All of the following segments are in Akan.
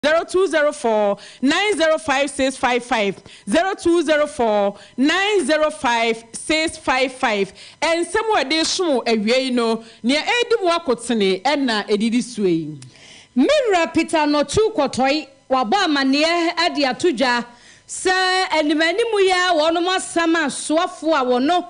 0204 905 655, 0204 905 655. Nsɛm a wɔde resom awiei no, nea ɛredi mu akotene na edidi soɔ yi. Me wura Peter Nortsu Kɔtɔe, wabɔ amaneɛ de ato dwa sɛ anim anim yi ara wɔnom asama asoafoɔ a wɔno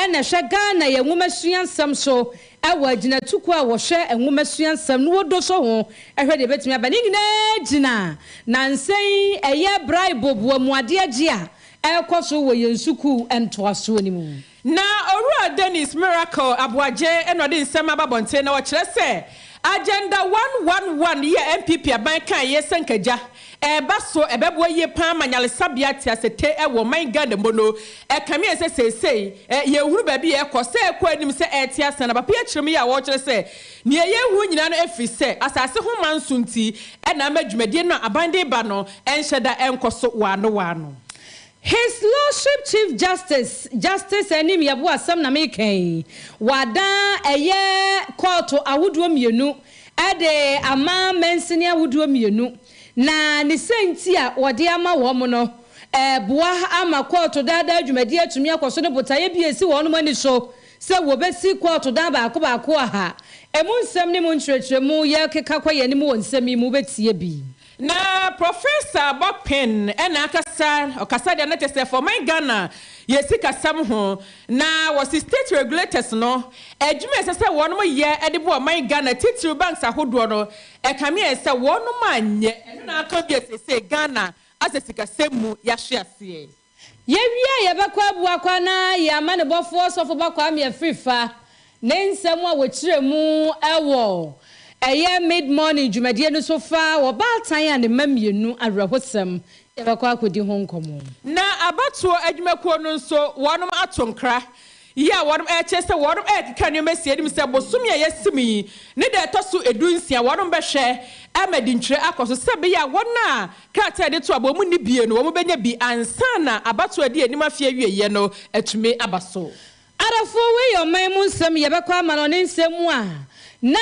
na ɛhwɛ Ghana yɛn nwomasua nsɛm so wɔ agyinatukuo a wɔhwɛ nwomasua nsɛm no wɔ do so ho hwɛ deɛ ɛbɛtumi aba. Ne nyinaa gyina nansa yi ɛyɛ braebo boamuadeɛ gye a ɛrekɔ so wɔ yɛn sukuu ntoasoɔ no mu. Na Owura Dennis Miracle Aboagye na ɔde nsɛm aba abɔnten na ɔkyerɛ sɛ Agenda 111 yi a NPP aban kaeɛ sɛ nka gya ɛreba so ɛbɛboa yie paa ma nyaresabea teasete wɔ ɔman Ghana mu no, ɛkame ayɛ sɛ seesei yɛnhunu baabi a ɛrekɔ, sɛ ɛrekɔ anim sɛ ɛrete asan aba. Pii akyerɛ mu yi a wɔrekyerɛ sɛ nea yɛnhunu nyinaa no ɛfiri sɛ asase ho manso nti na ama dwumadie no a aban de reba no nhyɛ da nkɔ so waano waano. His Lordship Chief Justice, Justice Anim Yeboah asɛm na mereka yi, wɔadan ɛyɛ kɔɔto ahodoɔ mmienu de ama mansini ahodoɔ mmienu, na ne sɛnti a wɔde ama wɔn no, ɛreboa ama kɔɔto daadaa dwumadie atumi akɔ so ne botaeɛ bi a ɛsi wɔn ani so sɛ wɔbɛsi kɔɔto dan baako baako ɔha. Ɛmu nsɛm ne mu nkyerɛkyerɛmu yɛrekeka kɔ yɛn anim wɔ nsɛm yi mu, wobɛtie bi. Na Professor Bokpin na akasa, ɔkasa deɛ na kyerɛ sɛ for ɔman Ghana yɛ sikasɛm ho, na wɔse state regulators no adwuma a ɛsɛ sɛ wɔnom yɛ de boa ɔman Ghana titiriw banks ahodoɔ no ɛkame ayɛ sɛ wɔnom anyɛ, ɛno na aka bi a seesei Ghana asɛ sikasɛm mu yɛahwe aseɛ. Yɛwie a yɛbɛkɔ Abuakwa na yɛn amanebɔfoɔ Sɔfo Ba Kwame Afrifa ne nsɛm a wɔkyerɛ mu wɔ ɛyɛ Mid Morning dwumadie no so fa ɔbaatan a ne mma mmienu awerɛhosɛm yɛbɛkɔ akɔdi ho nkɔmmɔ. Na abatoɔ adwumakuo no nso wɔnom ato nkra yi a wɔnom ɛrekyerɛ sɛ wɔnom ɛrekeka nneɛma asi anim sɛ bosome a yɛasim yi ne da ɛtɔ so du-nsia wɔnom bɛhwɛ ama dintwerɛ akɔ so sɛ ɛbɛyɛ a wɔn a krataa a yɛde to aba wɔn nni bie no wɔn bɛnya bi ansa na abatoɔ a ɛdi anim afe awieɛ no atumi aba so. Adɔfoɔ wei yɛ ɔman mu nsɛm yɛbɛkɔ amanɔne nsɛm mu a na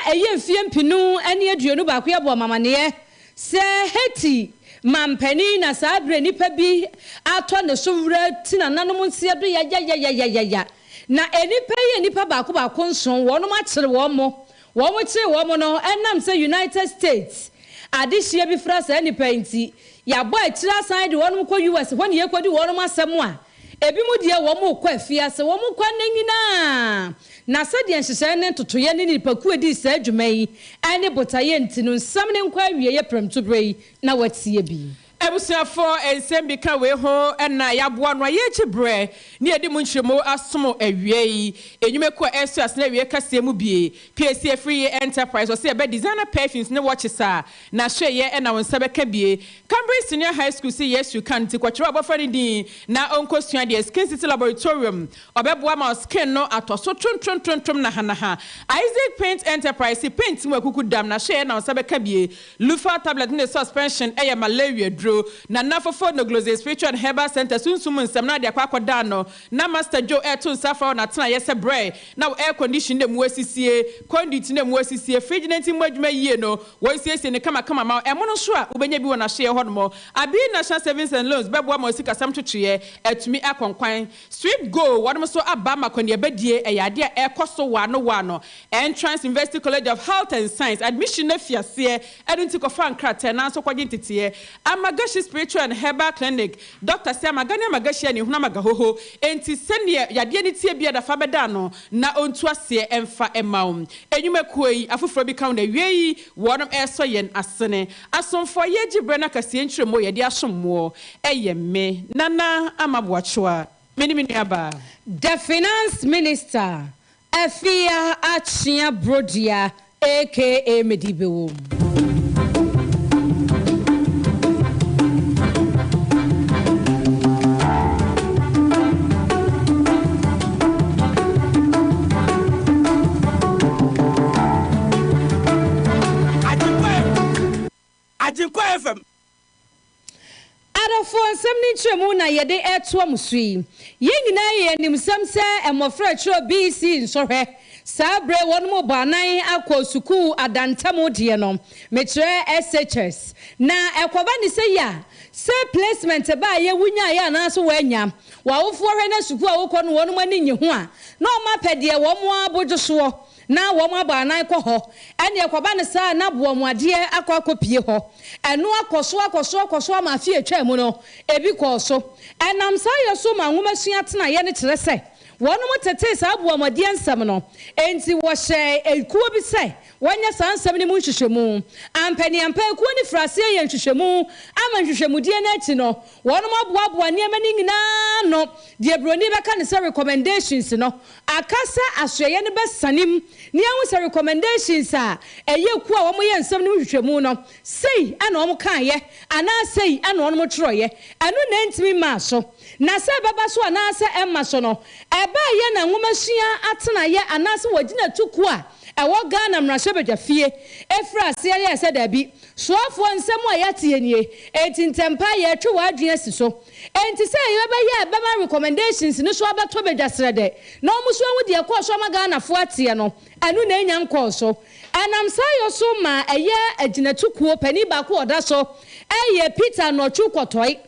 ɛyɛ mfeɛ mpenu ne 21 yɛbɔɔ mo amaneɛ sɛ Haiti manpanin na saa berɛ nnipa bi atɔ ne so werɛ ti nananom nseɛ do yayayayayaya na nnipa yi yɛ nnipa baako baako nson wɔnom akyere wɔn mo wɔn kyere wɔn mo no ɛnam sɛ United States adehyeɛ bi fra saa nnipa yi nti yɛabɔ akyire asan de wɔnom kɔ US hɔ ne yɛkɔdi wɔnom asɛm a Ebinom deɛ wɔrekɔ afiase wɔn nkwa nna nyinaa. Na sɛdeɛ nhyehyɛeɛ ne ntotoeɛ ne nnipakuo a ɛdii saa dwuma yi ne botaeɛ nti no, nsɛm no nkɔ awieeɛ prɛmtoberɛ yi na wɔatie bi. Abusuafoɔ, nsɛm bi ka wei ho na yɛaboa ano a yɛregye berɛ ne yɛde mu nkyerɛmu asom awiei. Nnwumakuo a ɛresɔ asene awiei kaseɛ mu bie, PAC Afriyie Enterprise, ɔsɛ yɛbɛ designer perfumes ne watches a n'ahwɛeɛ na wo nsa bɛka bie. Cambridge Senior High School si Yesu kan nti kɔkyerɛw abɔfra no din na ɔnkɔsua deɛ Skin City Laboratorium ɔbɛboa ma wo skin no atɔ so trontrontrontom nahanaha Isaac Paint Enterprise si paint mu akuku dam na hwɛeɛ na wo nsa bɛka bie Lufal Tablet ne suspension yɛ malaria duro Nana Fofo Nogloze Spiritual and Herbal Center sunsum mu nsɛm na ade akɔ akɔda ano na Master Joe ɛreto nsa afrɛ wo n'atenaeɛ sɛ brɛ na wo air condition na emu asisie conduit na emu asisie fridge na nti mmɔ adwuma yie no Wɔnsiesie no kamakama ma wo. Ɛmono nso a, wobɛnya bi wɔ n'ahyeɛ hɔnom. Abbey National Savings and Loans bɛboa ma wo sikasɛm ntotoeɛ atumi akɔ nkwan. Sweep Go, wɔnom nso aba ma akɔneabadie, ɛyɛ adeɛ a ɛrekɔ so waano waano. Entrance University College of Health and Science, admission no afi aseɛ, ɛno nti kɔfa nkrataa nanso kɔgye nteteɛ. Amagashi Spiritual and Herbal Clinic, Dɔkta sɛ amaga ne amagashi a ne hunu amagahoho, enti sɛdeɛ yadeɛ no teɛ biara da fa bɛda ano na ɔntu aseɛ mfa mma wo. Nnwumakuo yi, afoforɔ bi ka ho na awiei yi wɔnom ɛresɔ yɛn asene. Asomfoɔ yɛgye berɛ no akasie nkyerɛmu yɛde asom moɔ. Ɛyɛ me, Nana Ama Boakyewa, me ne me nuabaa. The Finance Minister, Afia Akyea Brodua aka Medi Bewom. Agyenkwa FM. Adɔfoɔ, nsɛm no nkyerɛmu na yɛde retoa mo so yi. Yɛn nyinaa yɛ animsɛm sɛ mmɔfra retwerɛ BEC nsɔhwɛ. Saa berɛ wɔnom bɔ anan akɔ sukuu adantam deɛ no, mekyerɛ SHS. Na ɛkɔba ne sɛ yi a, sɛ placement baayɛ wonyaeɛ anaasɛ woanya, w'awofoɔ hwɛ na sukuu a wokɔ no wɔnom ani nnye ho a, na wɔn apɛ deɛ wɔn abodwo soɔ na wɔn abɔ anan kɔ hɔ. Ɛne ɛkɔba ne saa na boɔmuadeɛ akɔ akɔpie hɔ. Ɛno akɔ so akɔ so akɔ so ama afe atwa mu no, ebi kɔɔ so. Ɛnam saa yɛ so ma nwomasua tenaeɛ no kyerɛ sɛ wɔnom tete saa boɔmuadeɛ nsɛm no. Enti wɔhyɛ ekuo bi sɛ wɔnyɛ saa nsɛm no mu nhwehwɛmu. Ampaniampa ekuo no firi aseɛ yɛ nhwehwɛmu ama nhwehwɛmudie no akyi no, wɔnom aboaboa nneɛma no nyinaa no deɛ buroni bɛka ne sɛ recommendations no aka sɛ asoɛyɛ no bɛsanem ne ahu sɛ recommendations a ɛyɛ kuo a wɔyɛ nsɛm no mu nhwehwɛmu no sei ɛna wɔn kaeɛ anaa sei ɛna wɔn twerɛeɛ. Ɛno na ntumi mmaa so. Na sɛ ɛbɛba so anaasɛ ɛmma so no, ɛbaayɛ na nwomasua atenaeɛ anaasɛ wɔgyina tukuo a ɛwɔ Ghana mmarahyɛbadwa fie efiri aseɛ yɛ sɛ daabi soafoɔ nsɛm a yɛate nie, enti ntɛmpa yɛtwe wɔ adwene asi so. Enti sɛ yɛbɛyɛ a ɛbɛma recommendations no so abɛtɔ badwa serɛ dɛ na wɔn so ahu deɛ ɛkɔɔ so ama Ghanafoɔ ateɛ no, ɛno na enya nkɔɔ so. Ɛnam saa yɔ so ma ɛyɛ agyinatukuo panin baako a ɔda so ɛyɛ Peter Nɔtwu Kɔtɔe.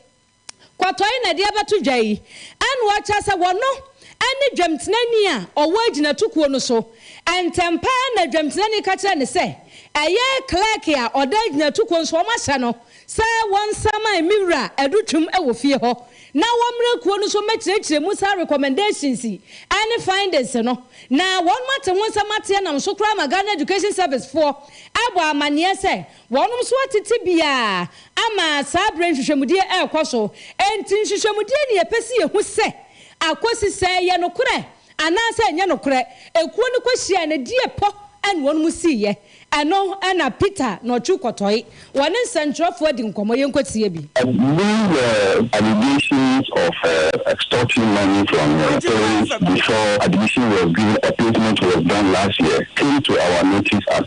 Kɔtɔe na ɛde abɛto dwa yi, ɛna ɔkyerɛ sɛ wɔno ɛne dwamtenani a ɔwɔ agyinatukuo no so. Ntɛmpa na dwamtenani ka kyerɛ ne sɛ ɛyɛ clerk a ɔda agyinatukuo nso wɔn ahyɛ no sɛ wɔnsaman mi wura Adutwum wɔ fie hɔ na wɔmmerɛ kuo no so mmɛkyerɛkyerɛ mu saa recommendations yi ɛne findings no, na wɔn ate ho nsɛm ateɛ nam so koraa ma Ghana Education Service foɔ abɔ amanneɛ sɛ wɔnom nso atete biara ama saa berɛ nhwehwɛmudie ɛrekɔ so. Enti nhwehwɛmudie ne yɛpɛ sɛ yɛhu sɛ akɔsi sɛ ɛyɛ nokorɛ anaasɛ ɛnyɛ nokorɛ. Ekuo no kɔhyia no deɛ pɔ ɛna wɔn mu siiɛ. Ɛno ɛna Peter Nɔtwe Kɔtɔe wɔne nsɛntwerɛfoɔ adi nkɔmmɔ. Yɛnkɔtie bi. These allegations of extorting money from parents before admission was given or placement was done last year came to our notice as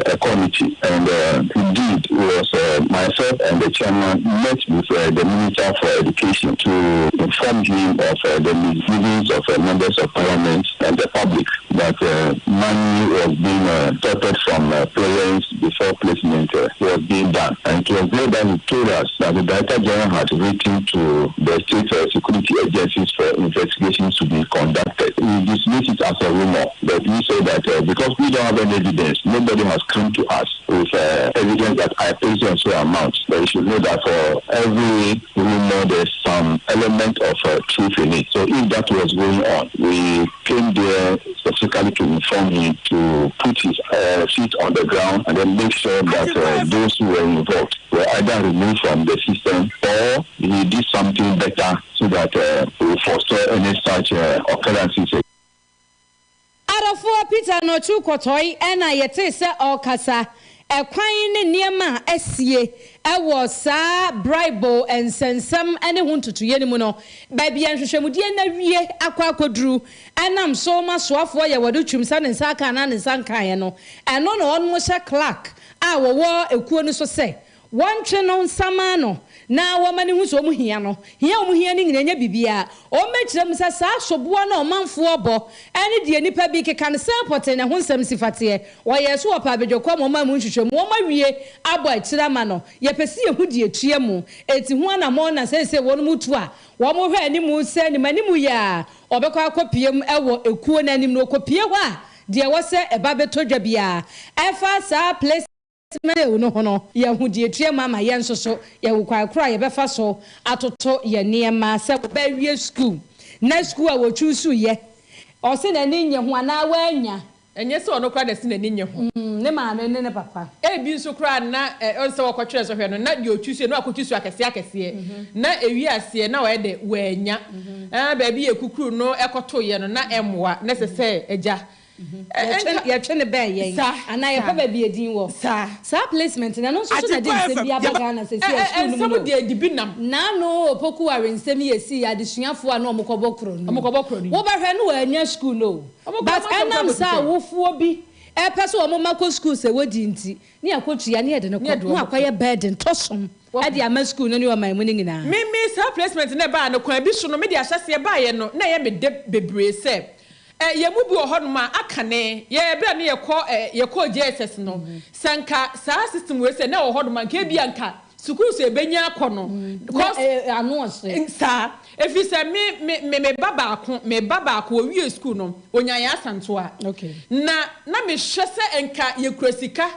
a committee. And indeed, it was myself and the chairman met with the Minister for Education to inform him of the misgivings of members of parliament and the public that money was being extorted from parents before placement was being done. And it was there that he told us that the Director General had written to the state security agencies for investigations to be conducted. We dismissed it as a rumor, but we said that because we don't have any evidence, nobody has come to us with evidence that I paid so and so amount. But you should know that for every rumor, there's some element of truth in it. So if that was going on, we came there specifically to inform him to put his feet on the ground and then make sure that those who were involved were either removed from the system or he did something better so that we forestall any such occurrences. Adɔfoɔ, Peter Nɔtwe Kɔtɔe ɛna yɛte sɛ ɔrekasa ɛkwan ne nneɛma a ɛsie ɛwɔ saa bribe nsɛnsɛm ne ho ntotoyɛ no mu no, baabi a nhwehwɛmudie no awie akɔ akɔduru ɛnam so ma soafoɔ yɛ wɔde twum sɛ ne nsa aka anaa ne nsa nkaeɛ no, ɛno na wɔn hyɛ clerk a wɔwɔ ekuo no so sɛ wɔntwe no nsama no na wɔma ne ho sɛ wɔn hia no hia wɔn hia no nyinaa nyɛ biribiara. Wɔn bɛkyerɛ mu sɛ saa soboɔ na ɔmanfoɔ bɔ ɛne deɛ nipa bi keka no sɛn pɔtee na ho nsɛm si fateɛ. Wɔyɛ so wɔ paabedwokɔ ma ɔman mu nhwehwɛmu wɔn awie abɔ akyire ama no. Yɛpɛ si yɛhu deɛ tua mu eti ho anammɔn na sɛsɛ wɔn mu tu a wɔn hwɛ anim sɛ anim anim yɛ a ɔbɛkɔ akɔpie mu ɛwɔ ekuo n'anim na ɔkɔpie hɔ a deɛ wɔsɛ ɛba bɛtɔ dwa biara ɛfa saa place no ho no, yɛhu deɛ tua mu ama yɛn nso so yɛwɔ kwan koro a yɛbɛfa so atoto yɛn nneɛma sɛ wɔbɛwie sukuu na sukuu a wɔtwi so yɛ ɔsi n'ani nye ho anaa wɔanya. Ɛnyɛ sɛ ɔno koraa na ɛsi n'ani nye ho. Ne maame ne ne papa. Ebi nso koraa na ɔnsɛ wɔkɔtwerɛ sɔhwɛ no na deɛ otwi so no akɔtwi so akɛseɛ akɛseɛ na ewi aseɛ na ɔyɛ de wɔanya baabi yɛ kukuru no ɛkɔto yɛ no na ɛmoa na ɛsɛ sɛ ɛgya. Yɛtwe ne bɛn yɛn anaa yɛpɛ baabi edin wɔ saa placement na ɛno nso so na de nsɛm bi aba Ghana sɛ si sukuu no mu no. Nsɛm deɛ di bi nam. Naano Opoku Ware nsɛm yɛ si adesuafoɔ a na ɔmo kɔbɔ kuro no. Ɔmo kɔbɔ kuro no. Wobɛhwɛ no wɔanya sukuu no, but ɛnam saa awofoɔ bi ɛpɛ sɛ ɔmo ma kɔ sukuu sɛ wɔdi nti ne akɔtua ne yɛde no kɔ ne akɔyɛ burden tɔsom ɛde ama sukuu no ne ɔman mu no nyinaa. Mimi saa placement na ɛbaa no kwan bi so no, mede ahyɛseɛ baayɛ no na ɛyɛ me de bebree sɛ Yɛn mu bi wɔ hɔnom a, akane, yɛ berɛ a ne yɛkɔ ɛ, yɛkɔɔ JSS no, sɛ nka saa system wei sɛ na ɛwɔ hɔnom a, nka ebia nka sukuu so yɛbɛnya akɔ no. Na Cause, ano ɔhye. Saa, ɛfiri sɛ me, me, me, me ba baako, me ba baako, ɔwiee sukuu no, ɔnyaa yɛn Asantewa. Na, na mehwɛ sɛ nka yɛkura sika,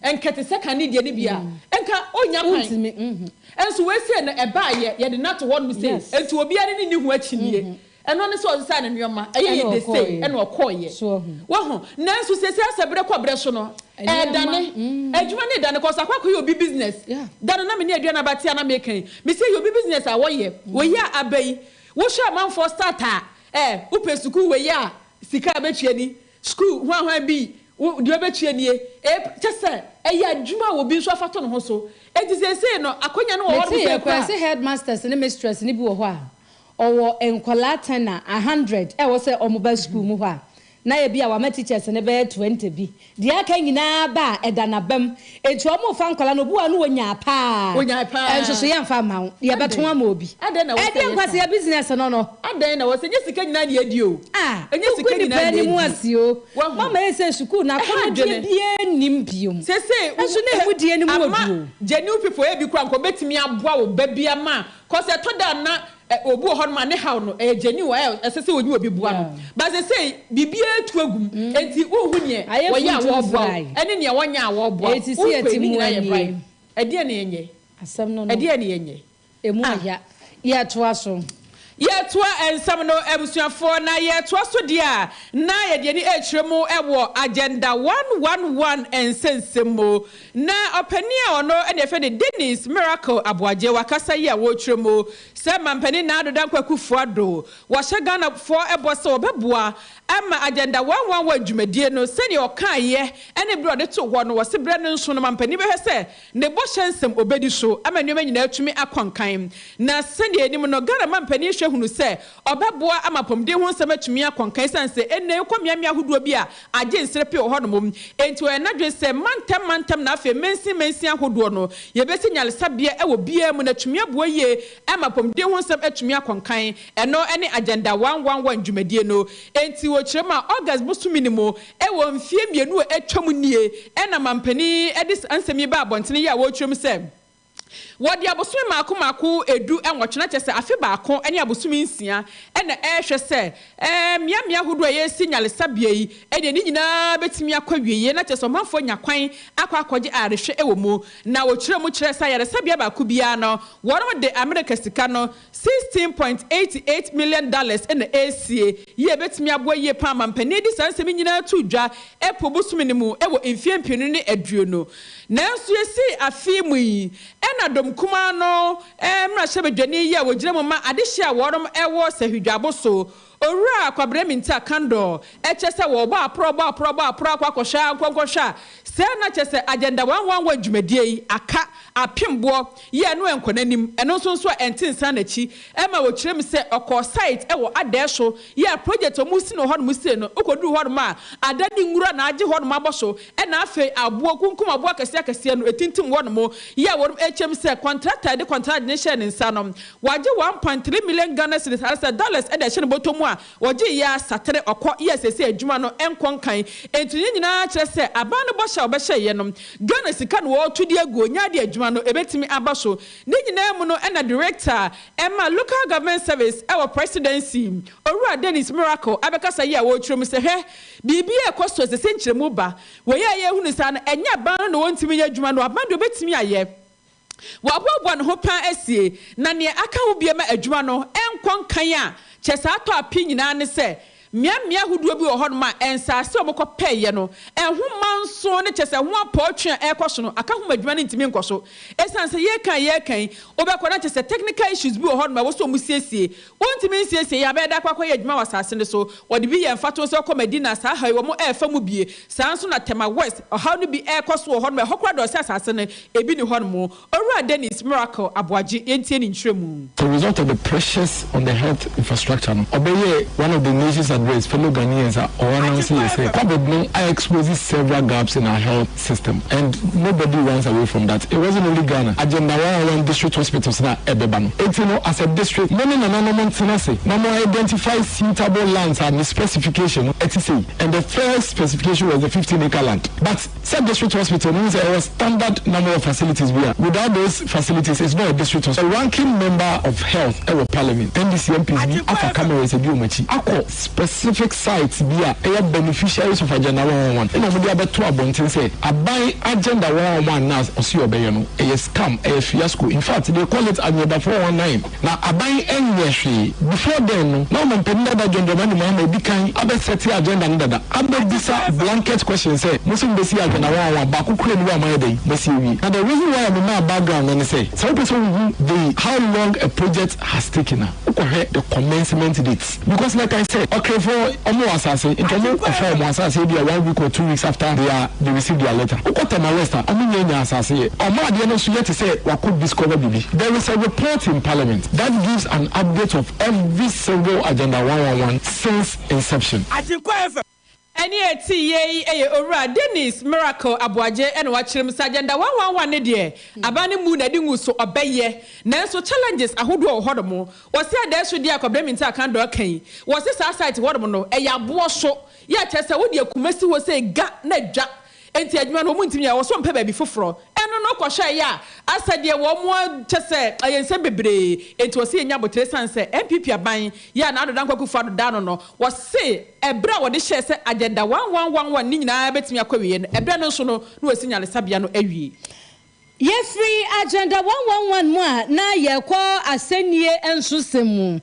nka te sɛ kane deɛ no bi a, nka ɔnnya kwan. Wontumi. Nso wei sei no, ɛbaeɛ, yɛde no ato hɔnom sei, enti obiara ne ne nni ho akyinnye. Ɛno ne sɛ ɔsesaa ne nneɛma, ɛyɛ Ɛna yɛ de sei, ɔkɔeɛ. Ɛna ɔkɔeɛ. So wahu. Wahu? Nanso seesei asɛ berɛ kɔ berɛ so no, Nneɛma, ɛredane. Adwuma no redane kɔ so, akɔ akɔyɛ obi business. Da no na me ne Aduana ba te a na mereka yi, mese ɛyɛ obi business a wɔyɛ. Wei a aba yi, wohwɛ amanfoɔ start a, eh, wopɛ sukuu wei a, sika a wobɛtua ni, sukuu hwanhwan bi, wo, deɛ wobɛtua nie, eh, kyɛ sɛ ɛyɛ adwuma a obi nso afa to ne ho so. Enti seesei no, akwannya no wɔ hɔnom Mete sɛ yɛ koraa kɔ a. sɛ headmasters ne mistress no bi wɔ hɔ a, ɔwɔ nkwadaa 10 a, 100 a ɛwɔ sɛ wɔba sukuu mu hɔ a, na ebia wama teachers no bɛyɛ 20 bi. Deɛ aka nyinaa ba a, ɛda n'abam. Enti wɔrefa nkwadaa no, obi wɔ hɔ a na wɔnyaa paa. Wɔnyaa paa. Ɛnso so yɛmfa mma wo, yɛbɛto Adɛn? ama obi. Adɛn na ɛwɔ sɛ Ɛdeɛn ɛyɛ saa? nkwasea business no no? Adɛn na ɛwɔ sɛ, ɛnyɛ sika nyinaa na yɛdi o. Ah, Ɛnyɛ wogu sika nnipa nyinaa na anim yɛdi. ase o. Wahu? Mama yɛ sɛ sukuu no Ɛha akɔnnɔdeɛ adwene. biara nnim biom. Seesei, Nso na emu deɛ no mu wɔ ama du o. genuine people ebi koraa nka wɔbɛtumi aboa wo ba bi ama, cause ɛtɔ da a na obi wɔ hɔnom a ne haw no ɛyɛ genuine a ɛsɛ sɛ onyi obi boa no. But sesei biribiara atu agu mu enti wonhu neɛ Ayɛ wɔyɛ a funtum wɔreboa wo fry. ɛne neɛ wɔnyɛ a wɔreboa wo. Eti si Wokɔ yɛte yi ne mu nyinaa yɛ anie. bribe. Ɛdeɛn na yɛnyɛ? Asɛm no no. Ɛdeɛn na yɛnyɛ? Emu Ah. ɔya. Yɛtoa so. Yɛtoa nsɛm no abusuafoɔ, na yɛtoa so deɛ a, na yɛde ani rekyerɛ mu wɔ Agenda 111 nsɛnsɛm mu. Na ɔpanin a ɔno na yɛfrɛ no Dennis Miracle Aboagye, wakasa yi a wɔrekyerɛ mu sɛ Mampanin Nana Addo Dankwa Akufo-Addo wahyɛ Ghanafoɔ bɔ sɛ wɔbɛboa ama Agenda 111 dwumadie no sɛdeɛ ɔkaeɛ ne berɛ a ɔde too hɔ no. Wɔse berɛ no nso no mampanin bɛhwɛ sɛ ne bɔhyɛ nsɛm ɔbɛdi so ama nneɛma nyinaa atumi akɔ nkan. Na sɛdeɛ yɛnim no, Ghana mampanin hwɛ hunu sɛ ɔbɛboa ama apɔmuden ho nsɛm atumi akɔ nkan ɛsiane sɛ ɛnnɛ wokɔ mmeammea ahodoɔ bi a agye nserepe wɔ hɔnom. Enti ɔyɛ n'adwene sɛ mantam mantam na afei mansin mansin ahodoɔ no yɛbɛsi nyaresabea wɔ biara mu na atumi aboa yie ama apɔmuden ho nsɛm atumi akɔ nkan. Ɛno ne Agenda 111 dwumadie no. Enti wɔkyerɛ mu a August bosome no mu wɔ mfeɛ 2 a atwam nie na mampanin de saa nsɛm yi baa abɔntene yi a wɔrekyerɛ mu sɛ wɔde abosome mmaako mmaako 18, na kyerɛ sɛ afe baako ne abosome 6 na ɛrehwɛ sɛ mmeammea ahodoɔ a yɛresi nyaresabea yi deɛ ne nyinaa bɛtumi akɔ awieeɛ, na kyerɛ sɛ ɔmanfoɔ anya kwan akɔ akɔgye ayarehwɛ wɔ mu. Na wɔkyerɛ mu kyerɛ sɛ ayaresabea baako biara no wɔde Amerika sika no $16.88 million na ɛresie yi a ɛbɛtumi aboa yie paa ma mpanin de saa nsɛm yi nyinaa too dwa April bosome no mu wɔ mfeɛ 2020. Nanso yɛsii afe yi mu yi na dɔm kumaa no mmarahyɛbadwani yi a wɔgyina mu ma adehyeɛ a wɔnom wɔ Sahwi so, Owura Kwabena Mintah Kandor, kyerɛ sɛ wɔrebɔ aporɔ bɔ aporɔ bɔ aporɔ akɔ akɔhwɛ a nkɔnkɔhwɛ a sɛɛ na kyerɛ sɛ Agenda 111 dwumadie yi aka apem boɔ yi a ɛno ɛnkɔ n'anim, ɛno nso nso a ɛnte nsan n'akyi. Ɛma wɔkyerɛ mu sɛ ɔkɔɔ site wɔ Adɛɛso yi a project a wɔresi no wɔ hɔnom sei no, wokɔduru hɔnom a ada ne nwura na agye hɔnom abɔ so, ɛna afei aboɔ kunkum aboɔ akɛseɛ akɛseɛ no ɛtintim hɔnom yi a wɔnom ɛkyerɛ mu sɛ contractor a yɛde contract no hyɛɛ ne nsa no wagye 1.3 million Ghana cedis anaasɛ dollars de ahyɛ ne bɔtɔ mu a wɔgye yɛ a satere ɔkɔ yɛ seesei adwuma no nkɔ nkan. Enti ne nyinaa kyerɛ sɛ aban no bɔhyɛ a wɔbɛhyɛeɛ no, Ghana sika na wɔreto de agu ɔnya de adwuma no ɛbɛtumi aba so. Ne nyinaa mu no na Director ma Local Government Service wɔ Presidency, Owura Dennis Miracle abɛkasa yi a ɔrekyerɛ mu sɛ hwɛ, biribi rekɔ so ɛsɛ sɛ nkyerɛmu ba. Wei a yɛrehunu saa no, ɛnyɛ aban no na wɔntumi nyɛ adwuma no, aban deɛ ɔbɛtumi ayɛ. Waboaboa ne ho paa asie, na nea aka ho bio ma adwuma no nkɔ nkan a kyerɛ saa atɔ ape nyinaa ne sɛ, mmeammea ahodoɔ bi wɔ hɔnom a nsaase a wɔkɔpɛeɛ no, ɛho manso ne kyerɛ sɛ ɛho apɔɔtwe a ɛrekɔ so no, aka ho ma adwuma no ntumi nkɔ so. Ɛsiane sɛ yɛreka a yɛreka yi, wobɛkɔ na kyerɛ sɛ technical issues bi wɔ hɔnom a ɛwɔ sɛ wɔsiesie. Wontumi nsiesie yɛ a, bɛyɛ dɛ akɔ akɔyɛ adwuma wɔ asase no so. Wɔde bi yɛ mfatoho sɛ wokɔ Madina a, saa haw yi wɔrefa mu bie. Saa ara nso na Tema West, ɔhaw no bi rekɔ so wɔ hɔnom. Ɛhɔ koraa deɛ ɔsɛ asase no, ebi nni hɔnom. Owura Dennis Miracle Aboagye, yɛntie ne nkyerɛmu. As a result of the pressures on the health infrastructure no, ɔbɛyɛɛ one of the nation's. address fellow Ghanaians a ɔ announce yɛ sɛ Covid no a expose several gaps in our health system and nobody runs away from that. It wasn't only Ghana, Agenda 111 district hospitals no a ɛbɛba no. Enti no as a district mo ne nananom ntena ase na mo identify suitable lands a ne specification no ɛte sei and the first specification was the 15 acre land but Sɛ district hospital no wohu sɛ ɛwɔ standard number of facilities bi a, without those facilities it's not a district hospital. A ranking member of health wɔ parliament, NDC MPs bi afa cameras adi wɔn akyi akɔ specific sites bi a ɛyɛ beneficiaries of Agenda 111 ɛna wɔde abɛto abɔnten sɛ aban Agenda 111 no a ɔse ɔbɛyɛ no ɛyɛ scam, ɛyɛ fiasco, in fact they call it Agenda 419. Na aban nyɛ hwee. Before then no, na ɔmanpanin dada John Dramani Mahama adi kan abɛ sɛte agenda no dada, abɛbisa blanket question sɛ, mo se mobɛsi agenda one one, baako koraa nni hɔ a moayɛ dɛn? Moasi awie. Na the reason why a memaa background no ne sɛ, sɛ wopɛ sɛ wohu the how long a project has taken a, wokɔhwɛ the commencement date. Because like I said, Ɔkrefoɔ wɔn wɔ asase, nti wɔn kɔfa wɔn asase ebia one week or 2 weeks after they are they receive their letter. Wokɔ Tema West a, wɔn nnya nnya asase yɛ. Wɔn adeɛ no nso yɛ te sɛ wakɔ discover biribi. There is a report in parliament that gives an update of every single Agenda 111 since inception. Agyenkwa FM. Ɛne ɛte yei yɛ Owura Dennis Miracle Aboagye na wakyerɛ mu sɛ Agenda 111 no deɛ aban no mmu n'ani ngu so ɔbɛyɛ nanso challenges ahodoɔ wɔ hɔnom. Wɔse adɛɛso deɛ a Kwabena Mintah Akandoh aka yi, wɔse saa site hɔnom no ɛyɛ aboɔ so yɛ a kyerɛ sɛ wode akuma si hɔ sɛ ga na dwa enti adwuma no wɔn ntumi nyɛ wɔse wɔmpɛ baabi foforɔ ɛno no kɔhwɛeɛ a asɛ deɛ wɔn kyɛ sɛ ɛyɛ nsɛm bebree enti wɔse yɛnya aboterɛ ɛsiane sɛ NPP aban yɛ a Nana Addo Dankwa Akufo Addo da ano no wɔse ɛberɛ a wɔde hyɛɛ sɛ Agenda 111 no nyinaa bɛtumi akɔ awieɛ no ɛberɛ no nso no na wɔasi nyaresabea no awie. Yɛfiri Agenda 111 mu a na yɛrekɔ asɛnnie nsosɛm mu.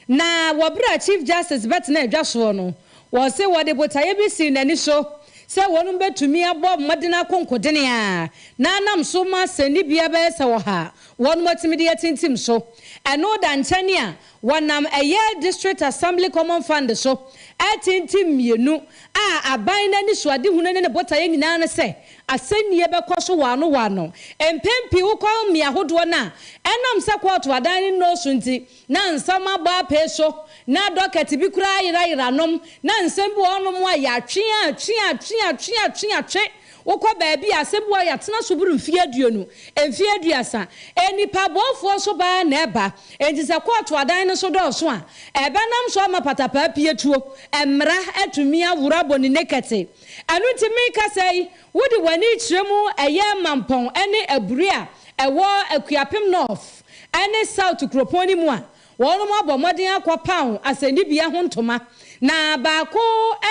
Na wɔ berɛ a Chief Justice bɛtenaa adwa soɔ no, wɔse wɔde botaeɛ bi sii n'ani so sɛ wɔnom bɛtumi abɔ mmɔden akonkodene a na anam so ma asɛnnibea bɛyɛ sɛ ɔha wɔnom atumi de atintim so. Ɛno da nkyɛne a wɔnam ɛyɛ District Assembly Common Fund so atintim mmienu a aban no anisoadehunu ne ne botaeɛ nyinaa ne sɛ asɛnnie bɛkɔ so wɔ ano wɔ ano. Mpɛn pii wokɔ mmea ahodoɔ no a, ɛnam sɛ kɔɔto adan no nnɔɔso nti, na nsɛm abɔ apee so, na dɔkɛte bi koraa ayerayera nom, na nsɛm bi wɔ hɔnom a yɛatwe atwe atwe atwe atwe atwe. Wokɔ baabi a asɛm bi wɔ hɔ a yɛatena so boro mfeɛ 20, mfeɛ 30. Nnipa bɔɔfoɔ nso ba ara na ɛba. Enti sɛ kɔɔto adan no so dɔɔso a, ɛbɛnam so ama patapaa pie tuo, mmara atumi aworo abɔ ne nekɛte. Ɛno nti merekasa yi, wode w'ani rekyerɛ mu ɛyɛ Mampɔn ne Aburi a ɛwɔ Akuapem North ne South kuropɔn no mu a, wɔnom abɔ mmɔden akɔpaw asɛnnibea ho ntoma, na baako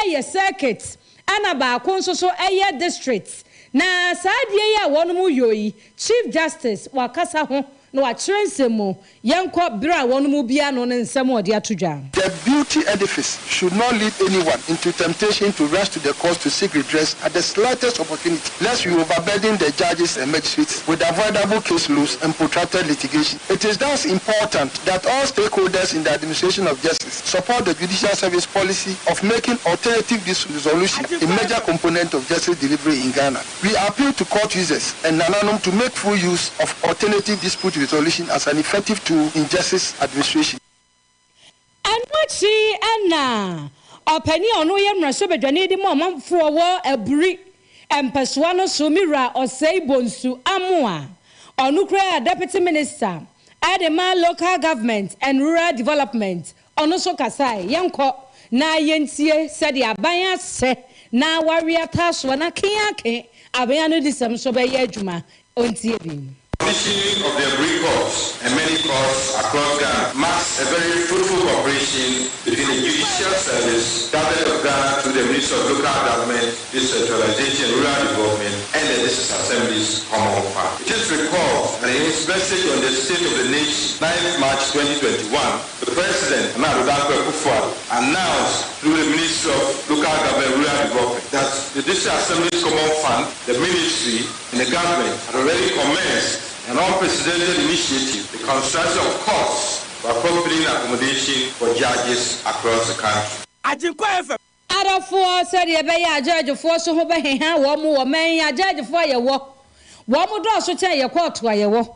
yɛ circuit ɛna baako nso so yɛ district. Na saa adeɛ yi a wɔnom yɔ yi, Chief Justice wakasa ho na wakyerɛ nsɛm mu. Yɛnkɔ bere a wɔnom bia ano ne nsɛm a ɔde ato dwa. The beauty edifice should not lead anyone into temptation to rush to the courts to seek redress at the slightest opportunity, lest we overburden the judges and magistrates with avoidable caseloads and protracted litigation. It is thus important that all stakeholders in the administration of justice support the judicial service policy of making alternative dispute resolution a major component of justice delivery in Ghana. We appeal to court users and Nananum to make full use of alternative dispute resolution as an effective tool in justice administration. Ɛno akyi na ɔpanin a ɔno yɛ mmarahyɛbadwani de ma ɔmanfoɔ wɔ Aburi mpɛsoa no so, me wura Osei Bonsu Amoah, ɔno kura Deputy Minister de ma Local Government and Rural Development, ɔno nso kasae. Yɛnkɔ na yɛntie sɛdeɛ aban asɛ na wawe ataa soɔ na keake aban ano disɛm nso bɛyɛ adwuma. Ɔntie bi. Commissioning of the Aburi courts and many courts across Ghana marks a very fruitful cooperation between the Judicial Service, Government of Ghana through the Ministry of Local Government, Decentralization and Rural Development, and the District Assemblies Common Fund. It is recalled that in his message on the State of the Nation, 9th March 2021, the President, Nana Addo Dankwa Akufo-Addo, announced through the Ministry of Local Government and Rural Development that the District Assemblies Common Fund, the Ministry, and the government had already commenced an unprecedented initiative, the construction of courts for appropriate accommodation for judges across the country. Agyenkwa FM. Adɔfoɔ, sɛdeɛ ɛbɛyɛ a agyɛɛgyefoɔ so ho bɛheha wɔn wɔ man yi agyɛɛgyefoɔ a yɛwɔ, wɔn dɔɔso kyɛn yɛ kɔɔto a yɛwɔ.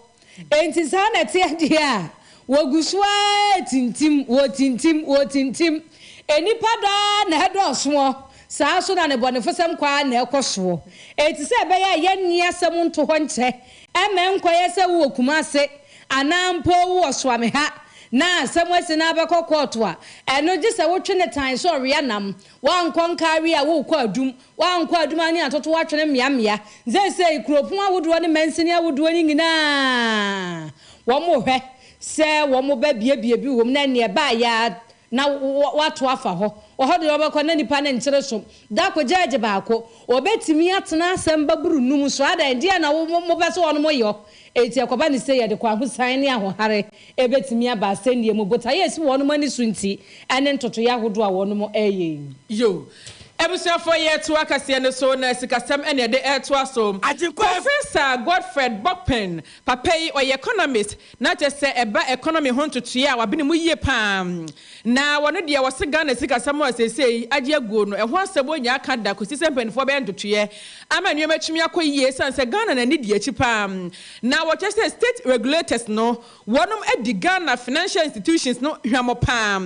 Enti saa na ɛteɛ deɛ a, wɔgu so ara retintim, wɔretintim, wɔretintim. Nnipa dɔ ara na ɛdɔɔsoɔ, saa nso na nnebɔnefosɛm kɔ ara na ɛkɔ soɔ. Enti sɛ ɛbɛyɛ a yɛnni asɛm nto hɔ nkyɛ, ɛmma ɛnkɔyɛ sɛ wowɔ Kumase anaa mpo wowɔ Suame ha na asɛm asi na abɛkɔ kɔɔto a, ɛno gye sɛ wotwe ne tan sɛ ɔwea nam. Woankɔ Nkawie a, worekɔ Adum. Woankɔ Adum a ne atoto atwene mmeammea. Seesei kuropɔn ahodoɔ ne mansini ahodoɔ no nyinaa, wɔrehwɛ sɛ wɔbɛbuebue bi wɔ mu na ɛnneɛ ɛbaeɛ ara na woato afa hɔ. Wɔ hɔ deɛ wɔbɛkɔ na nnipa no nkyere so. Da ko gyɛɛgye baako, ɔbɛtumi atena asɛm baburu num so. Adɛn, deɛn na mopɛ sɛ wɔnom yɔ? Enti ɛkɔba no sei, yɛde kwahosan ne ahohare bɛtumi aba asɛnniɛ mu. Botaeɛ a ɛsi wɔnom ani so nti, ɛne ntotoeɛ ahodoɔ a wɔnom reyɛ yi. Yo. Abusuafoɔ yɛretoa kaseɛ no so na sikasɛm na yɛde retoa so. Professor Godfred Bokpin, papa yi ɔyɛ economist Na kyɛ sɛ ɛba economy ho ntotoeɛ a wabene mu yie paa. Na wɔno deɛ wɔse Ghana sikasɛm a seesei agye aguo no ɛho asɛm wɔnnya aka da kɔsi sɛ mpaninfoɔ bɛyɛ ntotoeɛ ama nneɛma atumi akɔ yie ɛsiane sɛ Ghana n'ani di akyi paa. Na wɔkyerɛ sɛ state regulators no wɔnom adi Ghana financial institutions no hwammɔ paa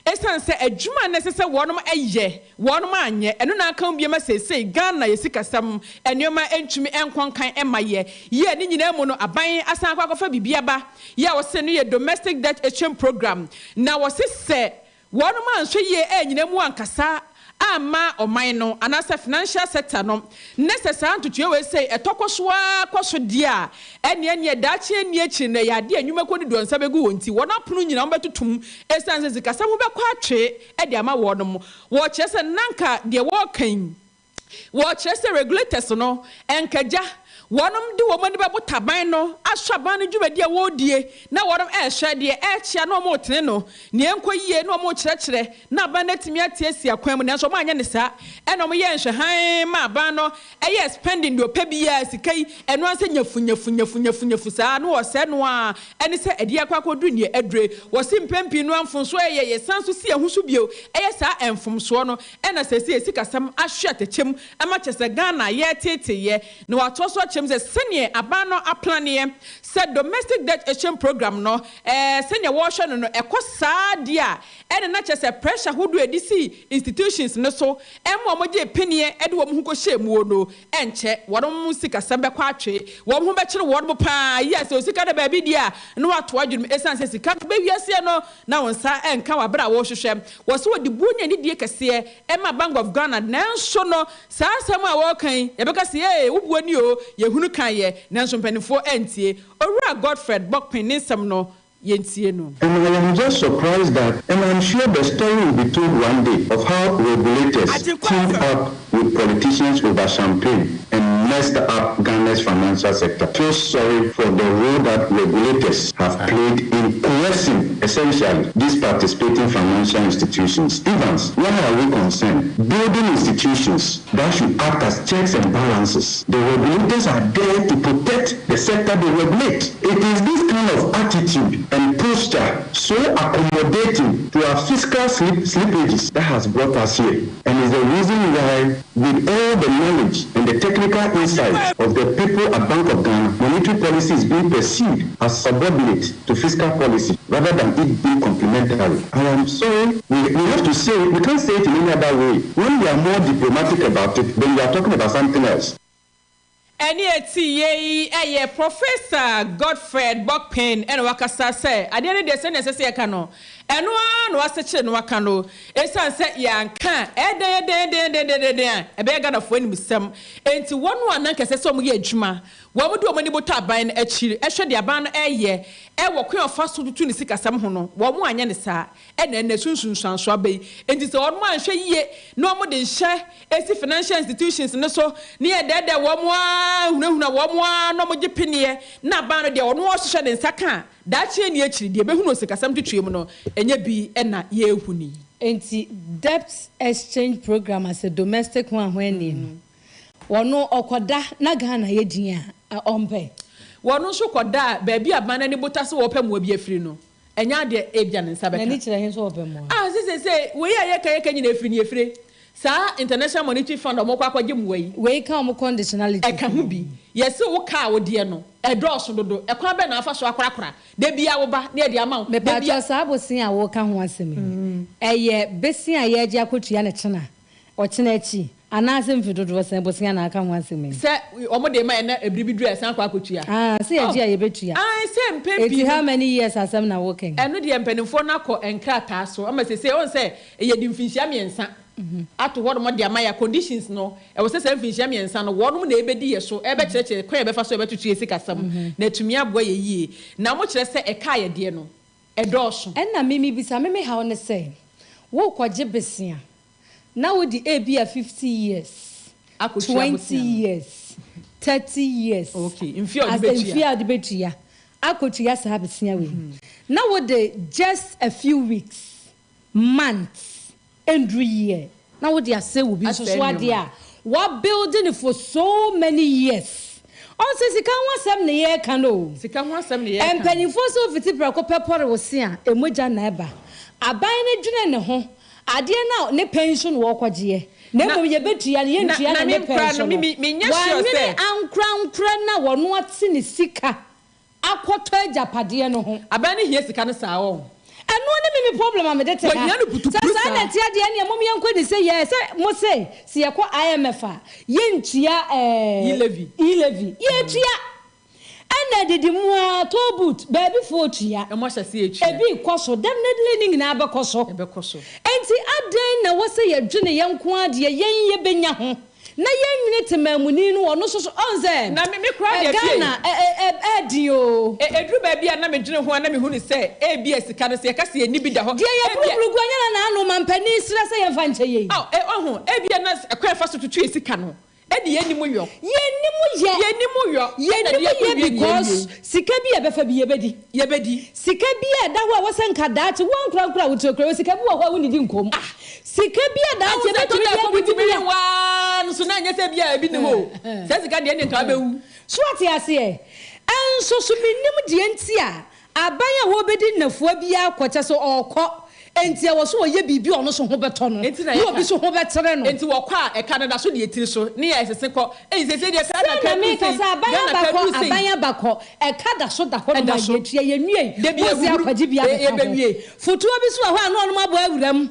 ɛsiane sɛ adwuma a na ɛsɛ sɛ wɔnom yɛ Wɔnom anyɛ, ɛno na aka ho bio ma seesei Ghana yɛ sikasɛm nnoɔma ntumi nkɔ nkan mma yɛ yie. Ne nyinaa mu no aban asan akɔ akɔfa biribi aba yɛ a wɔse no yɛ Domestic Debt Exchange Programme na wɔse sɛ wɔnom anhwɛ yie annyina mu ankasa amma ɔman no anaasɛ financial sector no ne sɛ saa ntotoeɛ wei sei ɛtɔ kɔ so ara kɔ so deɛ a ɛneɛ neɛ daakye nni akyiri no ɛyɛ adeɛ a nnwumakuo no de wɔn nsa bɛgu wɔn ti wɔn apono nyinaa wɔbɛtotom ɛsiane sɛ sikasɛm ho bɛkɔ atwee de ama wɔnom. Wɔkyerɛ sɛ na nka deɛ wɔreka yi, wɔkyerɛ sɛ regulators no, nka gya, wɔnom de wɔn ani bɛbo taban no, asɔ aban no dwumadie a wɔredie, na wɔnom rehwɛ deɛ ɛrekyea na wɔretene no, nea ɛnkɔ yie na wɔrekyerɛkyerɛ, na aban no atumi ate asi akwan mu, nanso wɔanyɛ no saa, ɛna wɔyɛɛ nhwɛhan maa aban no yɛɛ spending deɛ ɔpɛ biara, sika yi, ɛno ara sɛ nyafu nyafu nyafu nyafu nyafu saa na wɔsɛe no ara, ɛne sɛ ɛde akɔ akɔduru deɛ adure. Wɔse mpɛn pii no ara mfomsoɔ a yɛyɛ, yɛsan nso si yɛn ho so bio yɛ saa mfomsoɔ no, ɛna seesei yɛn sikasɛm ahwe atɛkyɛ mu ma kyerɛ sɛ Ghana yɛreteeteeɛ. Na wɔatoa so akyerɛ mu sɛ sɛdeɛ aban no aplaneɛ sɛ domestic debt exchange program no, ɛɛ sɛdeɛ wɔrehwɛ no no, ɛkɔ saa deɛ a, ɛna na kyerɛ sɛ pressure ahodoɔ a yɛde sii institutions no so ma wɔgyee peneɛ de wɔn ho kɔhyɛɛ muo no, ɛnkyɛ wɔn sikasɛm bɛkɔ atwe, wɔn ho bɛkyere wɔn pa ara yie a sɛ osika da baabi deɛ a na wɔato adwene mu ɛsiane sɛ sika no bɛ wiaseɛ no na wo nsa nka wɔ aberɛ a worehwehwɛ. Wɔ sɛ wɔde buo ne anidie kɛseɛ ma Bank of Ghana nanso no saa asɛm a wɔreka yi yɛbɛka sɛ ee wo buo ni oo yɛhunu kaeɛ nanso mpanimfoɔ antie. Owura Godfred Bokpin ne nsɛm no yɛntie no. And I am just surprised that, and I'm sure the story will be told one day of how regulators teamed up with politicians over champagne and messed up Ghana's financial sector. Feel sorry for the role that regulators have played in coercing, essentially, these participating financial institutions. Evans, why are we concerned? Building institutions that should act as checks and balances. The regulators are there to protect the sector they regulate. It is this kind of attitude and posture so accommodating to our fiscal slip slippages that has brought us here and is the reason why with all the knowledge and the technical insight of the people at Bank of Ghana, monetary policy is being perceived as subordinate to fiscal policy rather than it being complementary. I am sorry, we, we have to say it, we can't say it in any other way. When we are more diplomatic about it, then we are talking about something else. Ɛnne a ɛte yei yɛ Professor Godfred Bokpin na wakasa sɛ adeɛ no deɛ sɛdeɛ ɛsɛ sɛ yɛka no, ɛno ara na wasekyere no aka no. Ɛsiane sɛ yɛanka a, ɛdɛn ɛdɛn ɛdɛn ɛdɛn ɛdɛn ɛdɛn a, ɛbɛyɛ Ghanafoɔ animsɛm. Enti wɔn a na anka ɛsɛ sɛ wɔyɛ adwuma, wɔde wɔn ani botɔ aban no akyiri hwɛ deɛ aban no reyɛ wɔ kwan a ɔfa so tutu ne sikasɛm ho no, wɔn anyɛ no saa. Ɛna ɛnnɛ so nsunsuansoɔ aba yi. Enti sɛ wɔn anhwɛ yie na wɔde nhyɛ si financial institutions no so na yɛdɛɛdɛɛ wɔn ara hunahuna wɔn ara na wɔgye peneɛ na aban no deɛ ɔno ɔhwehwɛ ne nsa ka a, daakye ɛnni akyiri deɛ ɛbɛhunu wɔ sikasɛm twetweɛ mu no ɛnyɛ bi na yɛrehu ni. Enti debt exchange program as a domestic ho ahwɛnnie no, wɔno ɔkɔda na Ghana yɛ din a, ɔmpɛ? Wɔno nso kɔda a, baabi a aban no ani bota sɛ wɔrepɛ mmoa bi afiri no, Ɛnyɛ adeɛ a ebia ne nsa bɛka. N'ani kyerɛ he nso ɔpɛ mmoa. Ah se seesei wei a yɛka yɛka nyinaa efiri nea efire saa International Monetary Fund a wɔkɔ akɔgye mmoa yi. Wei ka wɔn conditionality Ɛka ho bi. Yɛse wo ka a wodeɛ no ɛdɔɔso dodo, ɛkwan bɛn na wofa so akorakora? Da biara woba na yɛde ama wo, da Mepaakyɛw biara. saa bosea a woka ho asɛm yi, Ɛyɛ bosea a yɛregye akɔtua no kyena, ɔkyena akyi, anaasɛ mfe dodoɔ sɛn bosea na aka ho asɛm yi? Sɛ wɔn de ma yɛn na bere bi duru a yɛsan kɔ akɔtua. Ah, sɛ yɛgye a yɛbɛtua. Ae, sɛ mpɛn pii Enti no. how many years asɛm na woreka yi? Ɛno deɛ mpanimfoɔ no akɔ nkrataa so ama seesei wohu sɛ yɛde mfinhyia mmiɛnsa ato hɔnom de ama yɛn a conditions no ɛwɔ sɛ saa mfinhyia mmiɛnsa no wɔnom na ɛbɛdi yɛn so ɛbɛkyerɛkyerɛ kwan a yɛbɛfa so a yɛbɛtoto yɛn sikasɛm na atumi aboa yɛn yie. Na wɔkyerɛ sɛ ɛka a yɛdeɛ no ɛdɔɔso. Ɛna me mebisa, me me haw ne sɛ, worekɔgye besea na wode ebia 50 years, Akɔtua 20 bosea no. years, 30 years, Okay, mfeɛ a wode as bɛtua. mfeɛ a wode bɛtua akɔtua saa besea wei, na wode just a few weeks, months, ɛnduru year na wode asɛe wo bi nso Asɛe so adeɛ nneɛma. a wa build no for so many years. Ɔn sɛ sika ho asɛm ne yɛreka no o. Sika ho asɛm ne yɛreka. Mpanimfoɔ sɛ ofiti prɛko pɛ pɔre wo se a, emogya na ɛba. Aban no dwene ne ho. Adeɛ no a ne pɛn so na wɔrekɔgyeɛ. Na Na mmom yɛbɛtua no, na yɛntua na no me ne pɛn nkora so no, no. me me menyɛ sure Wannwene sɛ ankorankora na wɔno ate ne sika akɔtɔ agyapadeɛ no ho. Aban no hia sika no saa ɔ. Ɛno ne me me problem a mede te ha. Wɔhia no Sɛ putupuru saa na saa. ɛte adeɛ neɛ mom yɛnkɔ ne sɛ yɛ sɛ mo se sɛ yɛkɔ IMF a yɛntua ɛɛ E-levy. E-levy. Yɛtua. Ɛna didi mu a toll booth baabi fo tua. Ɛmo ahyɛ se yɛtua. Ebi kɔ so definitely ne nyinaa bɛkɔ so. Ɛbɛkɔ so. Enti adɛn na wɔ sɛ yɛdwene yɛn nko adeɛ yɛn yɛbɛnya ho na yɛnwene temamuni no ɔno nso so ɔn sɛ Na me koraa deɛ fie. Ghana ɛ ɛ ɛ ɛdi o. Ɛduru baabi a na medwene ho a na mehu ne sɛ ebi a sika no sɛ yɛka sɛ yɛnni bi da hɔ. Deɛ yɛ buruburu gu ɔnyɛ na n'ano ma mpanin srɛ sɛ yɛmfa nkyɛ yɛn. Aw, ɔho, ebi a na ɛkwan fa so tutu yɛ sika no ɛde yɛn nim yɔ. Yɛn nim yɛ. Yɛn nim yɔ. Yɛn Ɛna nim deɛ yɛ ɛkɔ wie because yɛn wie. sika bi a yɛbɛfa bi yɛbɛdi. Yɛbɛdi. Sika bi a ɛda hɔ a wɔsɛ nka daakye wɔn nkorankora a woturakura wɔ sika bi wɔ hɔ a wonnidi nkom. Sika bi a daakye Awo sɛ yɛbɛtumi tɔtɔ de ɛkɔm adi ti bi bi a. waa nso na nyɛ sɛ bi a ebi ne hɔ o. Sɛ sika deɛ ne nka bɛwu. So ate aseɛ. Ɛnso so menim deɛ nti a aban a wɔbɛdi nnafua biara kɔkyɛ so ɔrekɔ. Enti ɛwɔ so wɔyɛ biribi a ɔno so ho bɛtɔ no. Enti na Na yɛka. obi so ho bɛkyerɛ no. Enti wɔkɔ a ɛka no da so deɛ tiri so ne yɛ ɛsese kɔ. Eyi sɛ sɛ deɛ Sɛ Ghana na ka duru meka sei. sɛ aban Ghana ka abakɔ duru sei. aban abakɔ ɛka da so da hɔ nom Ɛda a so. yɛtua yɛnwie. Dabi Wosi ehuru. akwagye bi abɛka ho. Yɛbɛwie. Fotoɔ bi so wɔ hɔ a na ɔnom abɔ awura mu.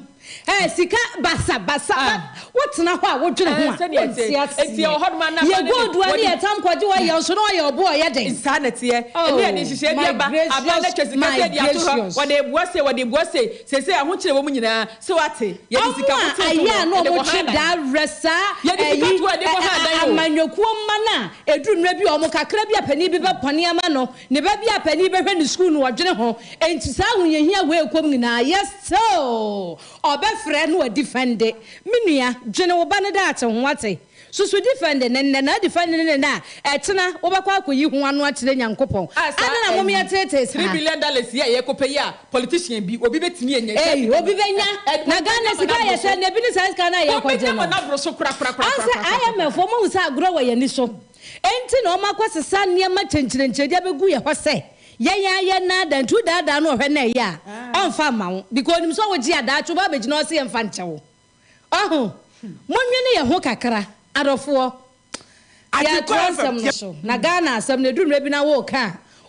Sika basa basa. Wotena hɔ a wodwene ho a, Sɛdeɛ ɛteɛ. wonte aseɛ. Enti ɛwɔ hɔ nom a na Yɛ aban no de gold a ne wɔde yɛ tam kɔgye wɔ yɛ nso na ɔyɛ ɔbo a ɔyɛ den. Saa na ɛteɛ. Oh, Ɛne yɛde nhyehyɛeɛ bi my aba. Aban no atwa sika my sɛ de ato hɔ. gracious. Wɔde ebua se, wɔde ebua se. Seesei ahokyere wɔ mu nyinaa. Sɛ wate, yɛde sika Ɔmo a ko to ayɛ a hɔ. na Yɛde ɔmo kɔ twe ha dan. daa werɛ saa Yɛde sika ɛyi, to hɔ, yɛde kɔ ha dan o. amanyɔkuo mma no a ɛduru mmerɛ bi a ɔmo kakra bi a panin bi bɛpɔne ama no, ne ba bi a panin bɛhwɛ ne sukuu no wɔdwene ho. Enti saa ahohiahia wei kɔm nyinaa, yes still ɔbɛfrɛ no wadi fɛnde. Me nua, dwene wo ba no daakye ho ate. Susu defend ne nnɛ na defend ne nnɛ a ɛkyena wobɛkɔ akɔyi ho ano akyerɛ Nyankopɔn. Saa Ade na mom yɛ tete saa. $3 billion yi a yɛkɔpɛ yi a politician bi obi bɛtumi anya. Ei, obi bɛnya. Na Ghana sika yɛ sɛ na ebi ne saa sika no a Obi yɛkɔgye nya no. ma n'aboro so kora kora kora Ansa kora kora. IMF wɔn ahu sɛ agorɔ wɔ yɛn ani so. Enti na wɔn akɔ sesa nneɛma kyɛnkyerɛnkyerɛ de abɛgu yɛ hɔ sɛ yɛn ayɛ nnaada ntu daadaa no ɔhwɛ na ɛyɛ a ɔmfa mma wo because onim sɛ wogye adaakye wo ba abɛgyina hɔ sɛ yɛmfa nkyɛ wo. Ɔho, monwene yɛn ho kakra adɔfoɔ. Yɛatoa nsɛm no so na Ghana asɛm no ɛduru mmerɛ bi na wɔreka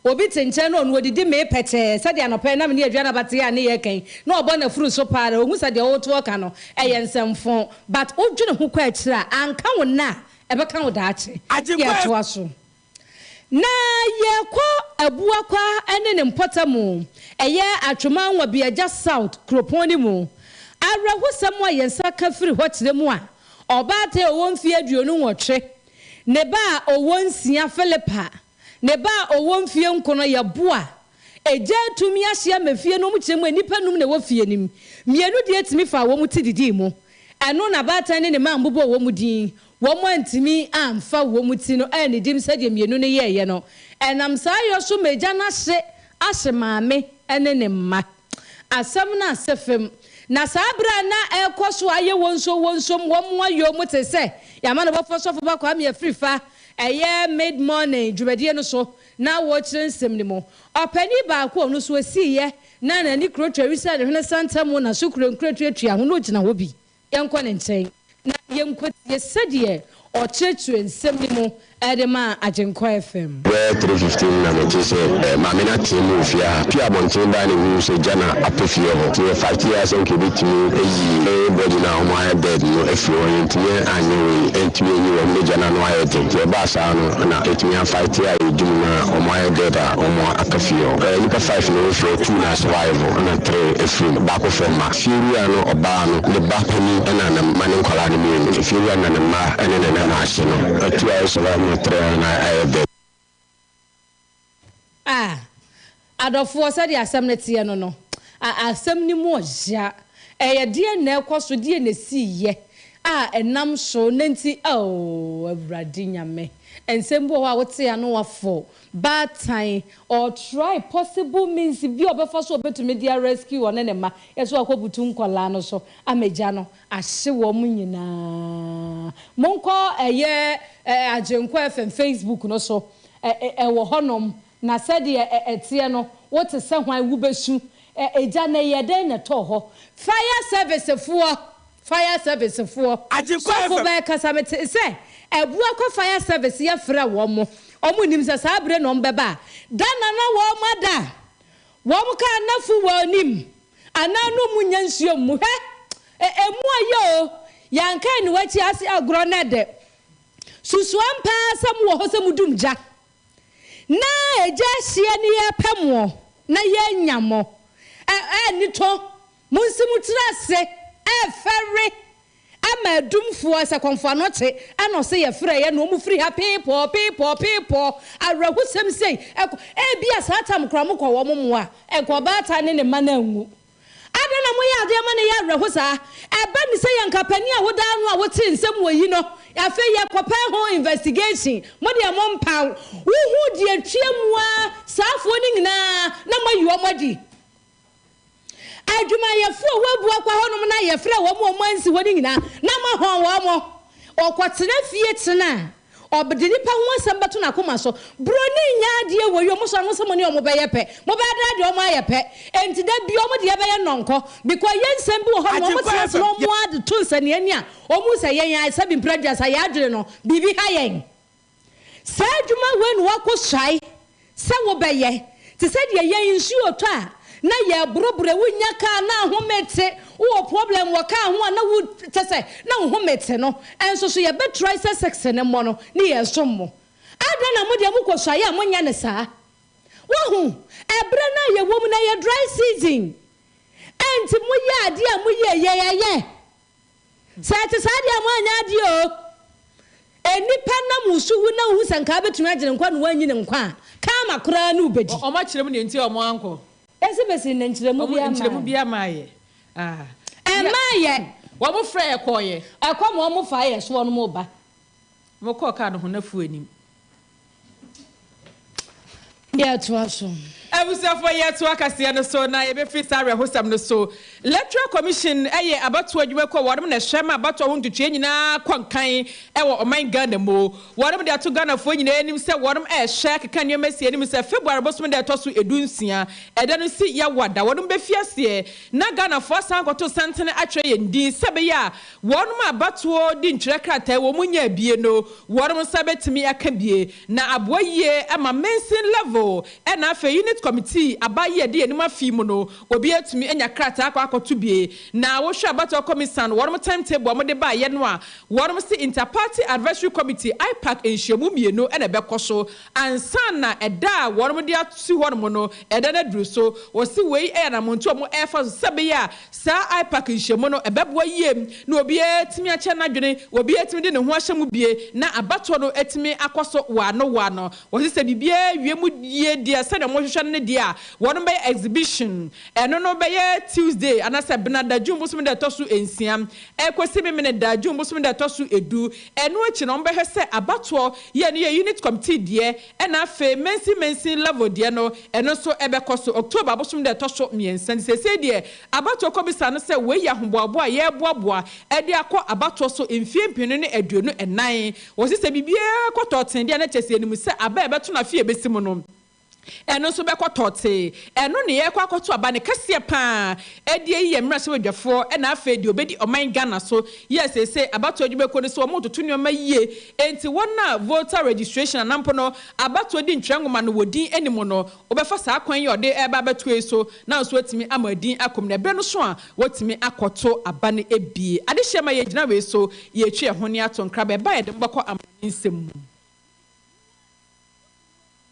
a obi te nkyɛn na ɔno odidi mee pɛkyɛɛ sɛdeɛ anɔpɛ nam ne aduane abateɛ a ne yɛ kan na ɔbɔ n'afuru so paa na ohu sɛ deɛ ɔwoto ɔka no ɛyɛ nsɛmfo but wodwene ho kɔ akyire a anka wo nna a ɛbɛka wo daakye. Yɛtoa so na yɛkɔ Abuakwa ne ne mpɔtam ɛyɛ Atwoma Nwabiagya South kuropɔn no mu. Awerɛhosɛm a yɛn nsa ka firi hɔ kyerɛ mu a ɔbaatan a ɔwɔ mfeɛ 28 ne ba a ɔwɔ 6 Philippa ne ba a ɔwɔ mfeɛ 9 yɛboa egya atumi ahyia ma fie no mu kyerɛ mu a nnipa 5 na ɛwɔ fie no mu. 2 deɛ atumi fa wɔn ti didii mu. Ɛno na baatan ne ne mma mbobɔ wɔn mu din. Wɔn antumi amfa wɔn ti no annidim sɛdeɛ 2 no yɛɛyɛ no. Ɛnam saa yɔ so ma egya no ahye ahye maame ne ne mma. Asɛm no ase fam. Na saa berɛ a na ɛrekɔ so ayɛ wɔn nso wɔn nso wɔn mu ayɔ mu te sɛ yɛama no bɔfɔ sɔfo ba Kwame Afrifa ɛyɛ mid morning dwumadie no so na wɔrekyerɛ nsɛm no mu. Ɔpanin baako a ɔno nso osiiɛ na n'ani kuro twɛ wisa ne hwene santam na so kuro nkuro tuatua ho na ogyina hɔ bi. Yɛnkɔ ne nkyɛn na yɛnkɔ tie sɛdeɛ Ɔkyerɛkyerɛ nsɛm no mu de maa Agyenkwa FM. Bɛyɛ 3:15 na metee sɛ maame no ateam wɔ fie ha. Pii abɔnten bae na mehuu sɛ gya na atɔ fie hɔ. Nti yɛ fight ara sɛ nka yɛbɛtumi ayi body no a wɔayɛ dead no afiri hɔ. Yɛntumi anyɛ wei, antumi anyi wɔn na gya no ano ayɛ den. Nti ɛbaa saa no na yɛtumi afight a yɛdum no a wɔayɛ dead a wɔaka fie hɔ. Nnipa five na ɛwɔ fie hɔ, two na asurvive ɛna three afiri mu, baako fam mma. Fiewura no ɔbaa no, ne ba panin ɛna ne mma ne nkwadaa no mmienu. Fiewura no na ne mma ɛne ne nana ahye no. Two ayɛ survive na three na ayɛ dead. Ah, adɔfoɔ, sɛdeɛ asɛm no teɛ no no, a, asɛm no mu ɔya. Ɛyɛ deɛn na ɛrekɔ so, deɛn na ɛsiiɛ a ɛnam so, na nti, oh, Awurade Nyame. Nsɛm bi wɔ hɔ a wote a na woafɔ. Baatan, ɔretry possible means bi a ɔbɛfa so a ɔbɛtumi de a rescue ɔne ne mma, yɛ sɛ wakɔbutu nkwadaa no so ama gya no ahye wɔn nyinaa. Monkɔ ɛyɛ Agyenkwa FM Facebook no so, ɛwɔ hɔnom, na sɛdeɛ ɛteɛ no, wote sɛ hwan, wobɛsu. Egya no, ɛyɛɛ dɛn na ɛtɔɔ hɔ? Fire service foɔ, fire service foɔ, Agyenkwa sɔfo FM. bɛɛ kasa, metee sɛ Abuakwa fire service yɛfrɛ wɔn, wɔn nnim sɛ saa bere na wɔn bɛba a, da na na wɔn ada, wɔn kaa na fu wɔ anim, anaa no mu nya nsuo mmu, hwɛ, emu ayɛ o, yɛanka aniwa akyi ase agorɔ na ɛdɛ, susuam paa sɛ mo wɔ hɔ sɛ mo dum gya, na egya ahyeɛ ne yɛrepɛ moɔ na yɛanya mo, ɛ, anitɔ, monsi mo tiri ase, ɛfɛre. Ama adumfoɔ sɛ kɔmfoɔ anɔkye ɛna ɔse yɛfrɛ yɛ na ɔmo firi ha peepɔɔ peepɔɔ peepɔɔ awerɛhosɛm sei ɛkɔ ebia saa tam koraa mo kɔ wɔn mmoa a ɛnka ɔbaatan ne ne mma no anwu adɛn na moyɛ adeɛ ma no yɛ awerɛho saa ɛba ne sɛ yɛ nka panin a woda ano a wote nsɛm wɔ yi no afei yɛ kɔpɛ ho investigation mo deɛ mo mpaw wohu deɛ twia mu a saafoɔ no nyinaa na moayi wɔn adi. Adwumayɛfo a wɔabu akɔ hɔnom na yɛfrɛ wɔn a wɔansi hɔ no nyinaa na moahɔn wɔn. Ɔkɔtena fie kyena a, ɔde nnipa ho asɛm bɛto n'akoma so. Buroni nyɛ adeɛ wɔ yi, wɔn nso ano sɛ mo ne wɔn bɛyɛ pɛ. Mobɛyɛ daa deɛ wɔn ayɛ pɛ. Enti da biara wɔn deɛ bɛyɛ nnɔnkɔ. Because yɛn nsɛm bi wɔ hɔnom, Agyenkwa wɔtena ase na FM. wɔn ara de to nsania ani a, wɔhu sɛ yɛn a sɛbi mprɛ aduasa yɛn adwene no, biribi ha yɛn. Saa adwuma wei na woakɔsuae sɛ wobɛyɛ? Te sɛ deɛ yɛn nsuo retɔ a na yɛreboroboro, wonnya kaa na ahome te, wowɔ problem wɔ kaa ho a na wo kyɛ sɛ na wo home te no, nso so yɛbɛ try sɛ sex no mmɔ no ne yɛresom mo. Adɛn na mo deɛ mokɔsuaeɛ a monyɛ no saa? Woahu, ɛberɛ no a yɛwɔ mu no ɛyɛ dry season, ɛnti moyɛ adeɛ a moyɛɛ yɛn ayɛ. Sɛ ɛte saa deɛ a moanyɛ adeɛ oo. Nnipa nam wo so wu na wohu sɛ nka wobɛtumi agye ne nkwa na woanyi ne nkwa a, karma koraa ne wobɛdi. Wɔn akyerɛ mu deɛ nti a wɔn ankɔ. Ɛsi bɛsi nnɛ nkyerɛmu Wɔn biara nkyerɛmu mmaeɛ. biara mmaeɛ. Ah. Ya. Ɛmmaeɛ. Wɔn frɛ yɛ kɔeɛ. Ɛkɔm a wɔn faa yɛ soɔ no mo ba. Wɔkɔɔ kaa no ho na fuo anim. Yɛtoa so. Abusuafoɔ yɛtoa kaseɛ no so na yɛbɛfiri saa awerɛhosɛm no so. Electoral Commission yɛ abatoɔ adwumakuo a wɔnom na ɛhwɛ ma abatoɔ ho ntotoeɛ nyinaa kɔ nkan wɔ ɔman Ghana mu. Wɔnom de ato Ghanafoɔ nyinaa anim sɛ wɔnom rehwɛ akeka nneɛma asi anim sɛ February bosome da ɛtɔ so du-nsia ɛda no si Yawada wɔnom bɛfi aseɛ na Ghanafoɔ asan akɔto santene atwerɛ yɛn din sɛ ɛbɛyɛ a Wɔnom a abatoɔ di ntwerɛ krataa wɔ mu nyaa bie no, wɔnom nsa bɛtumi aka bie, na aboa yie ma mansin level ɛna afei unit committee aba yi a ɛdi anim afe yi mu no, obi atumi anya krataa akɔ akɔto bie. Na wohwɛ abatoɔ kɔmisan wɔnom time table a wɔde baeɛ no a, wɔnom se Inter-Party Advisory Committee, IPAC, nhyiamu mmienu na ɛbɛkɔ so ansa na ɛda a wɔnom de asi hɔnom no ɛda no aduru so. Wɔse wei yɛ anamontuo a wɔrefa so sɛ ɛbɛyɛ a Saa IPAC nhyiamu no, ɛbɛboa yie na obiara atumi akyɛ n'adwene, obiara atumi de ne ho ahyɛ mu bie na abatoɔ no atumi akɔ so waano waano. Wɔse sɛ biribiara wie mu yie deɛ sɛdeɛ wɔhwehwɛ no no deɛ a, wɔnom bɛyɛ exhibition. Ɛno no bɛyɛ Tuesday anaasɛ Benada, June bosome da ɛtɔ so nsia ɛkɔsi Memeneda, June bosome da ɛtɔ so du. Ɛno akyi no wɔbɛhwɛ sɛ abatoɔ yɛ no yɛ unit committee deɛ Ɛna afei mansin mansin level deɛ no, ɛno nso ɛbɛkɔ so October abosom da ɛtɔ so mmiɛnsa. Nti seesei deɛ abatoɔ kɔbisa no sɛ wei yɛ ahoboaboa a yɛreboaboa de akɔ abatoɔ so mfeɛ 2024. Wɔse sɛ biribiara kɔ tɔɔten deɛ a na kyerɛ sɛ yɛnim sɛ aba a ɛbɛto no afe a ɛbɛsi mu no. Ɛno nso bɛkɔ tɔtee. Ɛno ne yɛkɔ akɔto aba ne kɛseɛ paa ɛde ayi yɛn mmarahyɛbadwafoɔ, ɛna afei deɛ obɛdi ɔman Ghana so. Yɛ seesei abatoɔ adwumakuo no so wɔn toto nneɛma yie, enti wɔn a voter registration anampo no abatoɔ di ntwerɛ nwoma no wɔ din anim no, wɔbɛfa saa kwan yi a ɔde ɛreba abɛto yi so na nso atumi ama din akɔm, na ɛberɛ no so a wɔtumi akɔto aba no ebie. Adehyɛ ma yɛgyina wei so yɛtwi ɛho ne ato nkraba ɛba yɛde mbɔkɔ amane nsɛm mu.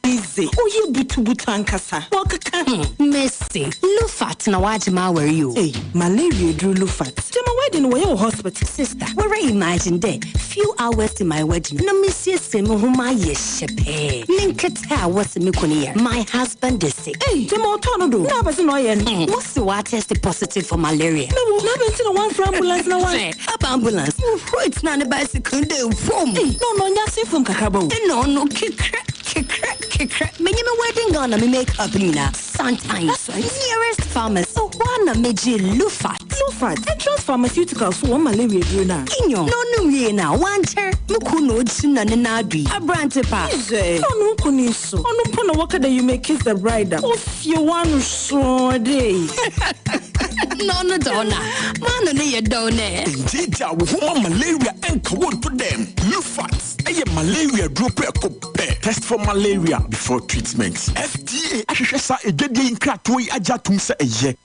Easy. Oye butubutu ankasa. Wɔkeka ho. Mercy, Lufat na wagye ma aware yi o. Hey, malaria duru Lufat. Gyama wedding wɔyɛ wɔ hospital. Sister, where imagine there few hours to my wedding. Na me siesie me ho ma yɛ hyɛ pɛɛ. Me nkete a wɔsi me kunu yɛ. My husband is sick. Hey, gyama ɔtɔ no do. Na abɛsi na ɔyɛ no. Wɔsi wa test positive for malaria. Na wo, na abɛnti na wɔn ambulance na wɔn. Sɛ, aba ambulance. Wait na ne bicycle de fom. Hey, no no nya se fom kakraba o. Ɛna ɔno kekra kekra kekra. Menye me wedding gown na me make up nyinaa. Sometimes. That's right. Nearest pharmacy. So one na megye Lufat. Lufat, Entrance Pharmaceuticals for malaria duru na. Inyo. No no wie na wankyɛ. Me kunu na ogyi na ne na adu yi. Abrante pa. Ize. Ɔno nko ni so. Ɔno mpo na wɔka that you may kiss the bride. Ofie wano so de. No no dona. Mano ne yɛ dɔw ne. Ngyegya wo ho ma malaria ɛnka wo nto dɛm. Lufat ɛyɛ malaria duro prɛko pɛ. Test for malaria before treatment. FDA ahwehwɛ saa edwadie yi nkratoɔ yi agye atom sɛ ɛyɛ.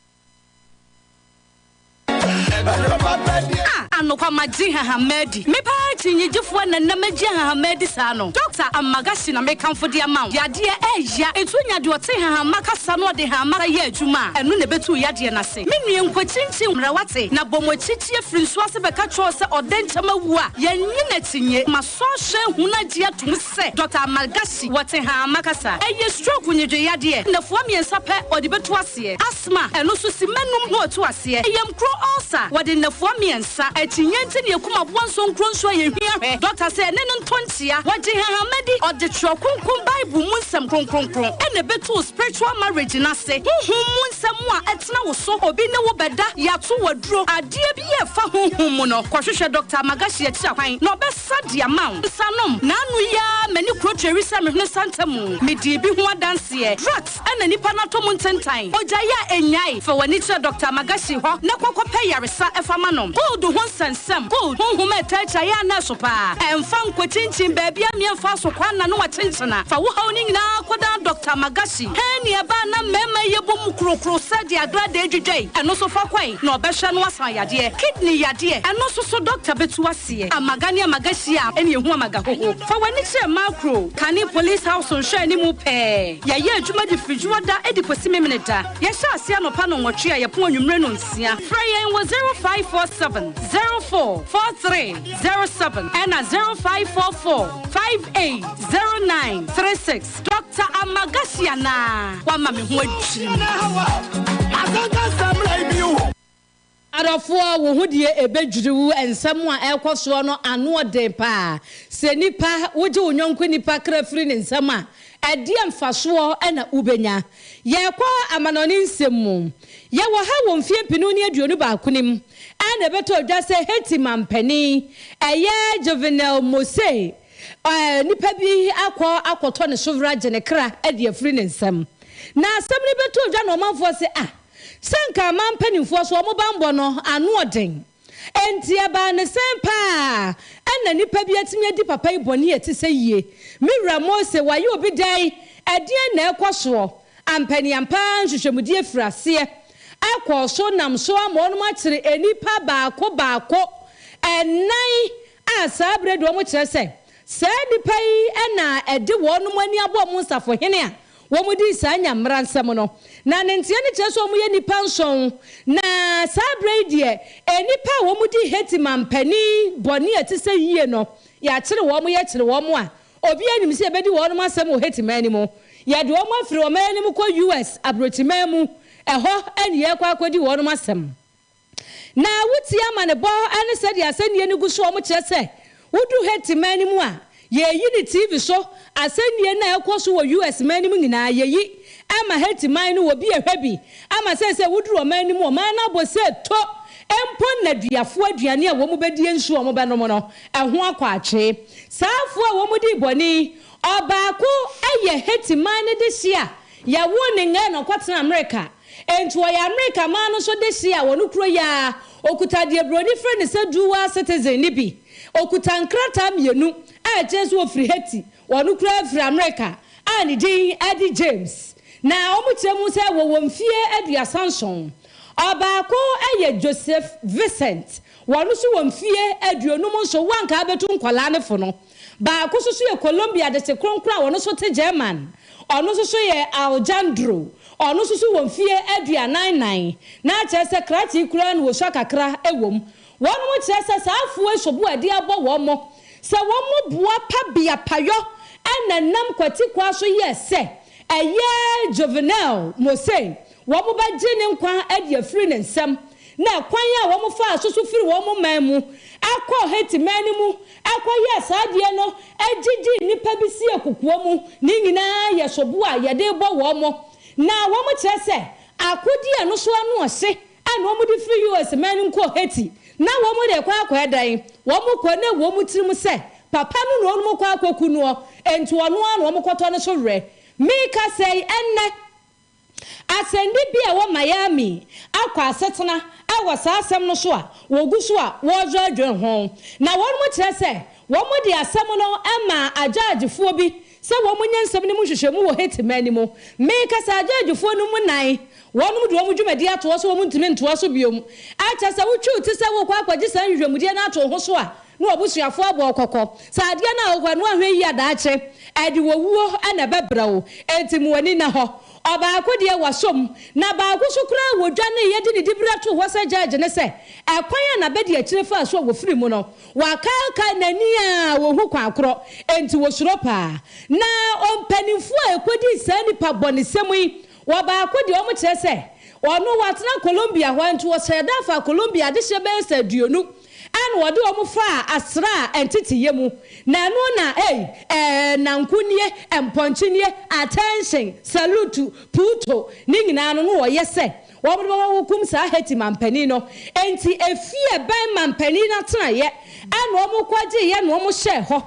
Ah, anokwa magye hahamadi mepa akyinnyegyefoɔ nanam agye hahamadi saa no. Dr. Amagashi na mekamfo de ama wo. Yadeɛ ɛɛya ɛnti wonya deɛ ɔte hahama kasa na ɔde hahama yɛ adwuma a, ɛno na ɛbɛtu yadeɛ no ase. Me nua, nkɔkyinkyin mmerɛ wate na bɔ mo akyikyi afiri nso ase bɛka kyerɛw sɛ ɔdɛ nkyɛm awu a yɛnye n'akyinye ma sɔɔhyɛ hu no agye atom sɛ Dr. Amagashi wɔte hahama kasa. Ɛyɛ stroke nyedwe yadeɛ, nnafoɔ 3 pɛ ɔde bɛtu aseɛ. Asthma, ɛno nso si mɛnum na ɔtu aseɛ. Ɛyɛ nkuro ulcer, wɔde nnafoɔ 3. Akyinnye nti ne ekum aboa nso nkuro nso a yɛhwia hwɛ. Dɔkta sɛ ɛne no ntɔ nkyia. Wɔgye hahamadi, ɔde twerɛ kronkron Bible mu nsɛm kronkronkron ɛna ɛbɛtu spiritual marriage n'ase. Honhom mu nsɛm a ɛtena wo so, obi ne wo bɛda, yɛato waduro, adeɛ bi yɛ fa honhom mu no, kɔhwehwɛ Dr. Magashi akyiri akwan na ɔbɛsa de ama wo. Nsanom, n'ano yi ara m'ani kuro tweri sɛ mehwene santa mu. Medii bi ho adanseɛ. Drugs ɛna nipa no atɔ mu ntentan. Ogya yi a ɛnyae, fa w'ani kyerɛ Dr. Magashi hɔ na kɔkɔpɛ yaresa ɛfa ma no. Gold ho nsɛnsɛm, gold honhom a ɛtaa akyi ayɛ ana so paa. Ɛmfa nkɔkyinkyin baabi a mmiɛmfa so kwan na no wakyenkyena. Fa wo haw no nyinaa kɔdan Dr. Magashi. Hɛn ni ɛbaa na mmarima yi yɛbɔ mu kurokuro sɛdeɛ agrada adwidwa yi. Ɛno nso fa kwan na ɔbɛhwɛ no asan yadeɛ. Kidney yadeɛ, ɛno nso so doctor bɛtu aseɛ. Amaga ne Amagashi a ɛne ehu amaga hoho. Fa w'ani kyerɛ Makro, Kane Police House nhwɛ anim pɛɛ. Yɛyɛ adwuma de firi dwoɔda de kɔsi memene da. Yɛhyɛ aseɛ anɔpa no 8 a yɛpɔn anwummerɛ no 6. Frɛ yɛn wɔ 0547 04 43 07 ɛna 0544 58 09 36. Dr. Amagashi anaa wama me ho adwiri. Adɔfoɔ, wo ho deɛ ɛbɛdwiri wo. Nsɛm a ɛrekɔ soɔ no ano ɔden paa. Sɛ nipa wogye wo nyɔnko nipa kra firi ne nsɛm a, ɛdeɛ mfasoɔ ɛna wobɛnya? Yɛrekɔ amanɔne nsɛm mu. Yɛwɔ ha wɔ mfeɛ 2021 nim ɛna ɛbɛtɔ dwa sɛ Haiti mampanin ɛyɛ Jovenel Moise, nipa bi akɔ akɔtɔ ne sovra gye ne kra ɛde afiri ne nsɛm. Na asɛm no bɛtɔ dwa na ɔmanfoɔ sɛ, ah, sɛ nka ama mpanimfoɔ so ɔmo bambɔ no ano ɔden, enti ɛbaa ne sɛn paa ɛna nipa bi atumi adi papa yi bɔne a ɛte sɛ yie? Me wura Mose wayɛ obi dɛn? Ɛdeɛn na ɛkɔ soɔ? Ampaniampa nhwehwɛmudie firi aseɛ ɛkɔɔ so nam so ama ɔnom akyere enipa baako baako 4 a saa abere de wɔn kyerɛ sɛ saa nipa yi ɛna ɛde wɔn ani abɔ wɔn nsafohene a wɔn di saa nyamra nsɛm no. Na ne nteɛ no kyerɛ sɛ wɔn yɛ nipa 7. Na saa abere yi deɛ, enipa a wɔn di Haiti mampanin bɔne a ɛte sɛ yie no, yɛakyere wɔn, yɛkyere wɔn a obi anim sɛ yɛbɛdi wɔn asɛm wɔ Haiti man no mu. Yɛde wɔn afiri wɔn anim kɔ US aburokyiman mu, ɛhɔ ɛne yɛkɔ akɔdi wɔn asɛm. Na wotie ama ne bɔ ɛne sɛdeɛ asɛnniɛ no gu so, wɔn kyerɛ sɛ wodu Haiti man no mu a, yɛyi ne TV so asɛnniɛ no a ɛkɔ so wɔ US man no mu nyinaa, yɛyi ama Haiti man no wɔ bi ɛhwɛ bi ama sɛ woduru ɔman no mu, ɔman no abɔ sɛ to mpo nnaduafoɔ aduane a wɔn bɛdi, nsuo a wɔn bɛnom no ɛho akɔ atwe. Saa afoɔ a wɔn di bɔne, ɔbaako ɛyɛ Haiti man no de hyia. Yɛwoo no Ngɛ na ɔkɔtenaa Amerika. Enti ɔyɛ Amerika man no so dehye a wɔn kuro yi ara. Ɔkuta deɛ buroni frɛ no sɛ dual citizen no bi. Ɔkuta nkrataa mmienu a ɛkyerɛ sɛ ɔfiri Haiti, ɔno koraa firi Amerika, a ne din de James. Na wɔkyerɛ mu sɛ wɔwɔ mfeɛ 37. Ɔbaako yɛ Joseph Vincent, wɔn nso wɔ mfeɛ 57, wo anka abɛtu nkwadaa no fo no. Baako nso so yɛ Colombia dehye kronkron a ɔno nso te German. Ɔno nso so yɛ Alejandro. Ɔno nso so wɔ mfeɛ 44. Na kyerɛ sɛ krakye yi koraa na wɔsua kakra wɔ mu. Wɔnom kyerɛ sɛ saa afoɔ yi sobo a ɛde abɔ wɔn sɛ wɔn boa pa bea payɔ na nam kwati kwa so yɛ sɛ ɛyɛ Jovenel Mose wɔn bɛgye ne nkwa de afiri ne nsam na kwan a wɔn faa so so firi wɔn man mu kɔɔ Haiti man no mu kɔyɛɛ saa adeɛ no gyigyee nnipa bi sie kokoa mu ne nyinaa yɛ sobo a yɛde rebɔ wɔn na wɔn kyerɛ sɛ akodeɛ no so ano ɔhye a na wɔde firi US man no mu kɔɔ Haiti na wɔn de rekɔ akɔyɛ dɛn? Wɔn kɔ na ɛwɔ wɔn tirim sɛ papa no na wɔn kɔ akɔku noɔ enti ɔno ara na wɔn kɔtɔ ne so werɛ. Meka sɛi ɛnnɛ Asɛnnibea a ɛwɔ Miami akɔ asetena wɔ saa asɛm no so a wɔgu so a wɔredwɛndwɛn ho. Na wɔn kyerɛ sɛ wɔde asɛm no maa agyaagyefoɔ bi sɛ wɔnyɛ nsɛm no mu nhwehwɛmu wɔ Haiti man no mu. Meka sɛ agyaagyefoɔ no mu nnan, wɔnom de wɔn dwumadie ato hɔ sɛ wɔn ntumi ntoa so biom. Akyɛ sɛ wotwi wo ti sɛ worekɔ akɔgye saa nhwehwɛmudeɛ no ato wo ho so a, na w'abusuafoɔ abɔ wo kɔkɔ sɛ adeɛ no a wokɔ no woanhwɛ yie a daakye ɛde owuo na ɛbɛbrɛ wo, enti ma w'ani nna hɔ. Ɔbaako deɛ wasɔ mu, na baako nso koraa wɔdwaneeɛ de ne diberɛ too hɔ sɛ gyɛɛgye ne sɛ ɛkwan a n'abadiakyire faa so a wɔfiri mu no, wakaakae n'ani a ɔhu kwan korɔ, enti wɔsuro paa. Na mpanimfoɔ a ɛkɔdii saa nnipa bɔnesɛm yi, ɔbaako deɛ wɔkyerɛ sɛ ɔno watena Colombia hɔ, enti ɔhyɛɛ da faa Colombia adehyeɛ bɛyɛ sɛ 20 Ɛna wɔde wɔn faa asra a nteteyɛ mu, na ɛno na ei, ɛɛ, nanko nie, mpɔnkye nie, attention, salute, puuto, ne nyinaa no, na wɔyɛ sɛ wɔde bɛkɔ akɔkum saa Haiti mampanin no. Enti efie a ɛbɛn mampanin no atenaeɛ ɛna wɔkɔgyeeɛ na wɔhyɛɛ hɔ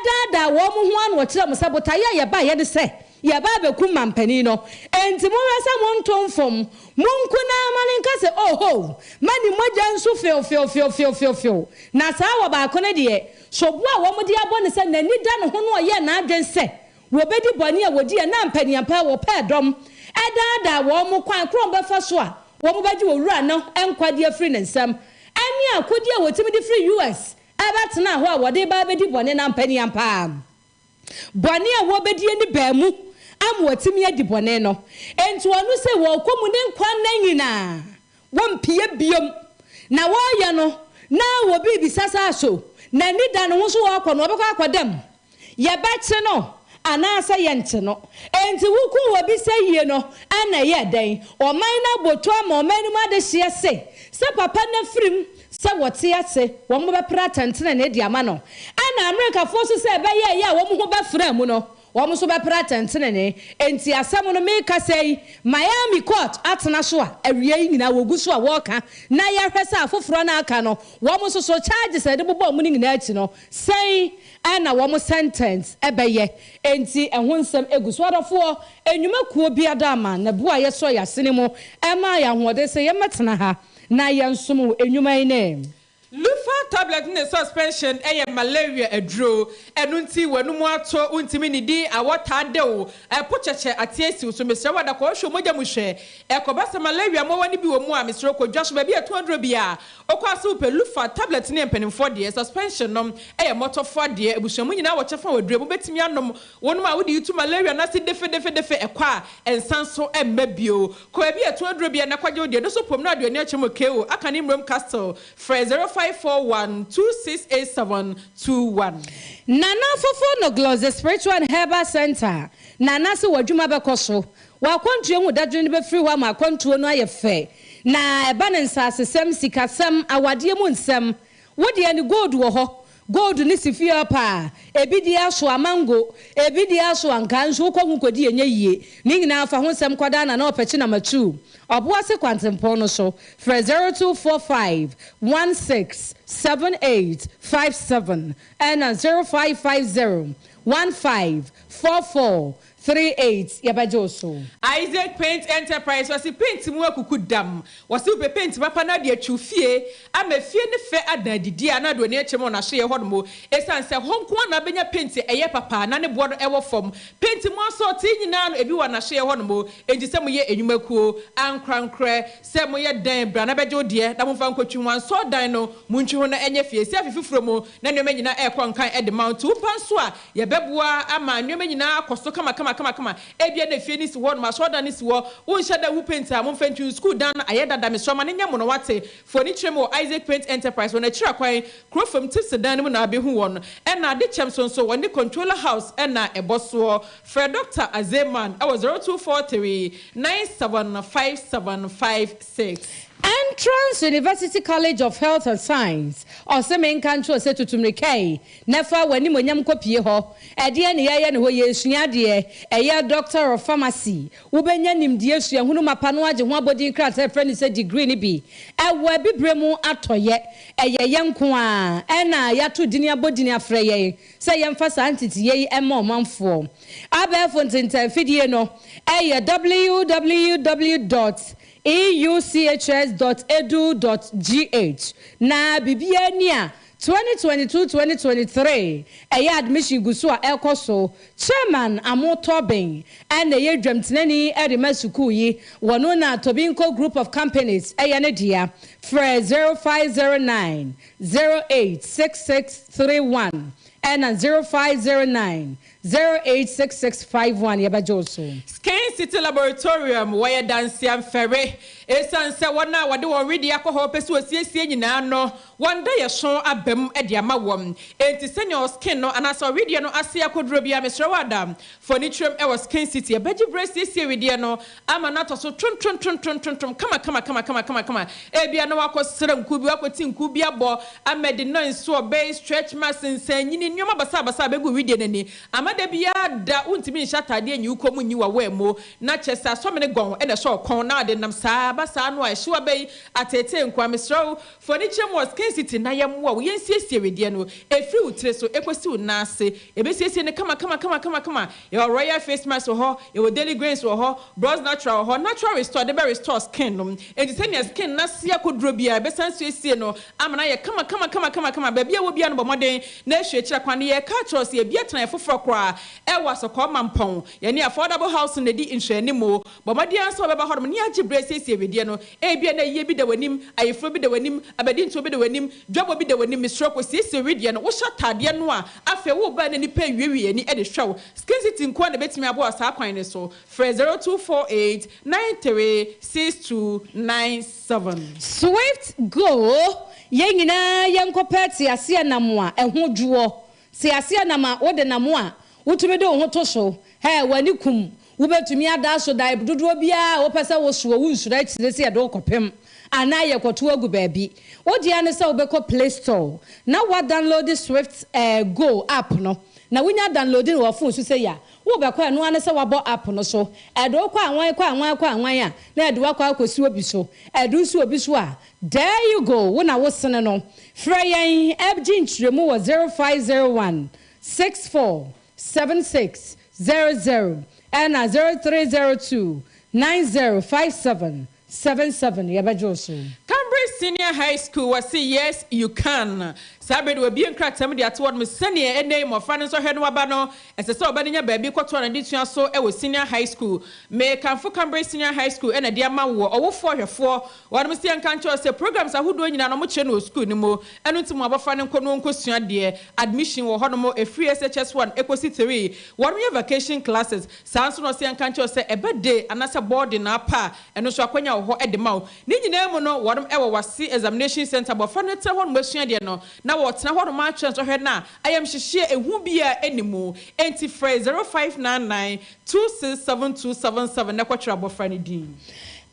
daadaa wɔn ho ara na wɔkyerɛɛ wɔn sɛ botaeɛ a yɛbaeɛ ne sɛ Yɛba abɛkum mampanin no, enti monhwɛ sɛ monto mfom. Monku no ara ma no nka sɛ, Oho! Ma ne mogya nsu few-few-few-few-few-few. Na saa wɔ baako no deɛ, sobo a wɔde abɔ no sɛ n'ani da ne ho no ɔyɛɛ n'adwene sɛ wɔbɛdi bɔne a wɔdiiɛ na ampaniampa wɔpɛɛ dɔm daadaa wɔn kwan korɔ wɔbɛfa so a wɔbɛgye owura no nkwa de afiri ne nsam ɛne akodeɛ a wɔtumi de firi US bɛtenaa hɔ a wɔde reba abɛdi bɔne no ampaniampa. Bɔne a wɔbɛdie no baa mu ama watumi adi bɔne no. Enti ɔno sɛ wɔkɔ mu ne nkwa nna nyinaa, wɔmpue biom. Na wɔreyɛ no, na obi rebisa sɛ aso n'ani da ne ho so ɔrekɔ no, ɔbɛkɔ akɔda mu? Yɛbɛkye no anaasɛ yɛnkye no? Enti wokum obi sɛ yie no, ɛna ɛyɛɛ dɛn? Ɔman no aboto ama ɔman no mu adehyeɛ se, sɛ papa no afirim Sɛ wɔte ase, wɔbɛpere atɛntenenee de ama no. Ɛna Amerikafoɔ nso sɛ ɛbɛyɛ ɛyɛ a wɔn ho bɛfra mu no, wɔn nso bɛpere atɛntenenee. Enti asɛm no merekasa yi, Miami court atena so a awia yi nyinaa wɔgu so a wɔreka na yɛahwɛ sɛ afoforɔ no a aka no, wɔn nso so charges a yɛde bobɔ wɔn no nyinaa akyi no, sɛn na wɔn sentence bɛyɛ. Enti ɛho nsɛm gu so. Adɔfoɔ, nnwuma kuo biara ama na bu a yɛsɔ yɛn asene mu maa yɛn ahoɔden sɛ yɛmmɛtena ha. Na yɛnsom wo nnwuma yi ne. Lufa tablet ne suspension yɛ malaria aduro. Ɛno nti w'anum ato, wontumi nnidi, awɔ taa de wo, ɛpo kyɛkyɛ, ate asi wo so. Mesrɛ wo ada kɔ hwɛ wo mogya mu hwɛ. Ɛkɔba sɛ malaria mmoawa no bi wɔ mu a, mesrɛ wo kɔ dwa so baabi a yɛtɔn aduro biara. Wokɔ a sɛ wopɛ Lufa tablet no yɛ mpanimfoɔ deɛ, suspension no yɛ mmɔtɔfoɔ deɛ. Abusua mu nyinaa wɔ kyɛfa wɔ aduro yi mu, wobɛtumi anom. Wonom a wode yi tu malaria no ase defedefedefe, ɛkɔ a ɛnsan so mma bio. Kɔ baabi a ɛtɔn aduro biara na kɔgye wo deɛ. Do so pom na aduane akyɛ mu KO aka ne Mmrom Castle. Frɛ 0541 2687 21. Nana Fofo no Glosy Spiritual and Herbal Centre, Nana se w'adwuma bɛkɔ so, w'akwantuo ho dadwene no bɛfiri hɔ ama akwantuo no ayɛ fɛ, na ɛba no nsasesɛm, sikasɛm, awadeɛ mu nsɛm, wo deɛ no gold wɔ hɔ, Gold no si fie hɔ paa. Ebi deɛ aso amango, ebi deɛ aso ankaa nso wokɔ ho kɔdi ɛnyɛ yie. Ne nyinaa fa ho nsɛm kɔda Nana Ɔpɛkyi Nama Two, Ɔboase kwantempɔn no so. Frɛ 0245 16 78 57 ɛna 0550 15 44. 38 yɛbɛgye wo so. Isaac Paint Enterprise wɔse paint mu akuku dam. Wɔse wopɛ paint papa na de atwiw fie ama fie no fɛ adan adidi a na de w'ani akyerɛ mu wɔ n'ahyeɛ hɔ nom. Esiane sɛ hɔ nko ara na wobɛnya paint a ɛyɛ papa na ne boɔ no wɔ fam. Paint mu asɔɔtee nyinaa no ebi wɔ n'ahyeɛ hɔ nom. Enti sɛ moyɛ nnwumakuo, ankorankorɛ, sɛ moyɛ dɛn bra na bɛgye wo deɛ na momfa nkɔtwi ho ansɔɔ dan no montwi ho na ɛnyɛ fie. Ɛsi afe foforɔ mu na nneɛma nyinaa ɛrekɔ nkan de ma wo. Nti woba nso a Yɛbɛboa ama nneɛma nyinaa akɔ so kamakamakama. Ebia na efie no si hɔ nom, asɔredan no si hɔ, wonhyɛ da nhu paint a, momfa ntwi sukuu dan no ayɛ dada, mesrɛ wo ma no nyɛ mono wate. Fa w'ani kyerɛ mu wɔ Isaac Paint Enterprise, wɔn akyiri akwan, kuro fam tipsy dan no mu na wobɛhu wɔn. Ɛna ade kyɛm so nso, wɔne Controller House na ɛbɔ soɔ. Frɛ Dɔkta Azeman wɔ 0243 975756. Entrance University College of Health and Science, Ɔse menka nkyerɛ wo sɛ tutu mmirika yi na fa w'animuonyam kɔpue hɔ. Ɛdeɛn ne yɛyɛ no hɔ? Yɛresua adeɛ. Ɛyɛ Doctor of Pharmacy. Wobɛnya nimdeɛ, suahunu mapa na woagye ho abɔdin krataa a yɛfrɛ no sɛ degree no bi. Ɛwɔ Abibire mu atɔeɛ. Ɛyɛ yɛn nko ara na yɛato dini abɔdini afrɛ yɛn sɛ yɛmfa saa nteteeɛ yi mma ɔmanfoɔ. Abɛɛfo ntentanfidie no yɛ www dot euchs dot edu dot gh Na biribiara ni a, 2022 2023 ɛyɛ admission gu so a ɛrekɔ so. Chairman Amo Torbin na ɛyɛ dwamtenani de ma sukuu yi. Wɔno na Tobinco Group of Companies yɛ ne dea. Frɛ 0509 086631 ɛna 0509 086651 yɛbɛgye wo so. Skin City Laboratorium, Wɔyɛ dansia mfɛre. Esiane sɛ wɔn a wɔde wɔn wedeɛ akɔ hɔ pɛ sɛ wɔsiesie nyinaa no, wɔn daeɛso aba mu de ama wɔn. Enti sɛnea wo skin no anaasɛ wo wedeɛ no ase akɔduro biara, mesrɛ wo ada fa w'ani kyerɛm wɔ Skin City. Ɛbɛgye berɛ asiesie wedeɛ no ama no atɔ so trontrontrontrontrom kama kama kama kama kama kama. Ebia na woakɔsra nkuo bi, woakɔti nkuo bi abɔ ama de no nso ɔbɛyi stretch marks, nsanyini, nneɛma basabasa abɛgu wedeɛ no ani ama da biara da wontumi nhyɛ ataadeɛ nyi wo kɔn mu nyi w'awaa mu na kyerɛ sɛ asɔmene gɔn na ɛsɔ wo kɔn na ade nam saa ba saa no a ɛhyew aba yi ateetee nkoa. Mesrɛ wo fa w'ani kyerɛ mu wɔ Skin City na yɛmmoa wo yɛnsiesie wedeɛ no ɛfiri wo tiri so ɛkɔsi wo nan ase. Yɛbɛsiesie no kama kama kama kama kama. Yɛwɔ Royal Face Mask wɔ hɔ, yɛwɔ Daily Grains wɔ hɔ, Bronze Natural wɔ hɔ, Natural Restore de bɛ restore skin no. Enti sɛnea skin no ase akɔduro biara, yɛbɛsan asiesie no ama no ayɛ kama kama kama kama kama. Baabi a ɛwɔ biara no bɔ mmɔden na hwɛ akyiri kwan no. Yɛreka akyerɛ wo sɛ yɛabue atenaeɛ foforɔ koraa ɛwɔ Asɔkɔɔ Mampɔn. Yɛne Affordable Housing na ɛdi nhwɛanimu. Bɔ mmɔden ara sɛ wobɛba hɔnom na yɛagye berɛ asiesie wedeɛ no. Ebia na ayie bi da w'anim, ayeforɔ bi da w'anim, abadintoɔ bi da w'anim, dwabɔ bi da w'anim. Mesrɛ wo kɔsiesie wedeɛ no. Wohyɛ ataadeɛ no a, afei woreba a na nnipa rewiawie ani de hwɛ wo. Skin City nko ara na ɛbɛtumi aboa wo saa kwan no so. Frɛ 0248 93 6297. Swift Go, Yɛn nyinaa yɛnkɔpɛ teaseɛnam a ɛho dwoɔ, teaseɛnam a wode nam a wotumi de wo ho to so, hɛɛ, w'ani kum, wobɛtumi ada so dae dodoɔ biara a wopɛ sɛ wosoɔ, wonsuro akyire sɛ yɛde wo kɔpem anaa yɛkɔto agu baabi. Wo dea ne sɛ wobɛkɔ Play Store na woadownload Swift Go app no, na wonya download no wɔ phone so sei a, Wobɛkɔ a, ɛno ara ne sɛ woabɔ app no so. Ɛde wo kɔ anwan, kɔ anwan, kɔ anwan a, na ɛde wo akɔ akɔsi obi so. Ɛde wo si obi so a, there you go, wo na wosene no. Frɛ yɛn gye nkyerɛmu wɔ 0501 64 76 00 ɛna 0302 90 57 77 yɛbɛgye wo so. Cambridge Senior High School, wɔse Yes, you can. Saa bere de wɔabue nkrataa mu de ato hɔnom sɛnea ɛnnɛ yi mmofra no nsɔhwɛ no aba no, ɛsɛ sɛ ɔba no nya baabi kɔtoa n'adesua so wɔ Senior High School. Mekamfo Cambridge Senior High School na de ama wo, ɔwofoɔ hwɛfoɔ. Wɔnom se yɛnka nkyerɛ wo sɛ programs ahodoɔ nyinaa no wɔkyerɛ no wɔ sukuu no mu. Ɛno nti mo abɔfra no nkɔ na ɔnkɔsua adeɛ. Admission wɔ hɔnom ɛfiri SHS 1 kɔsi 3. Wɔnom yɛ vacation classes. Saa nso na ɔse yɛnka nkyerɛ wo sɛ ɛba day anaasɛ boarding na apɛ a, ɛno nso akwanya wɔ hɔ de ma wo. Ne nyinaa mu no, wɔnom wɔ Wase Examination Centre, abɔfra no tena hɔnom asua adeɛ no, na wɔtena hɔnom atwerɛ nsɔhwɛ no a ayamhyehyeɛ, ehu biara nni mu. Enti frɛ 0599 267277 na kɔtwerɛ abɔfra no din.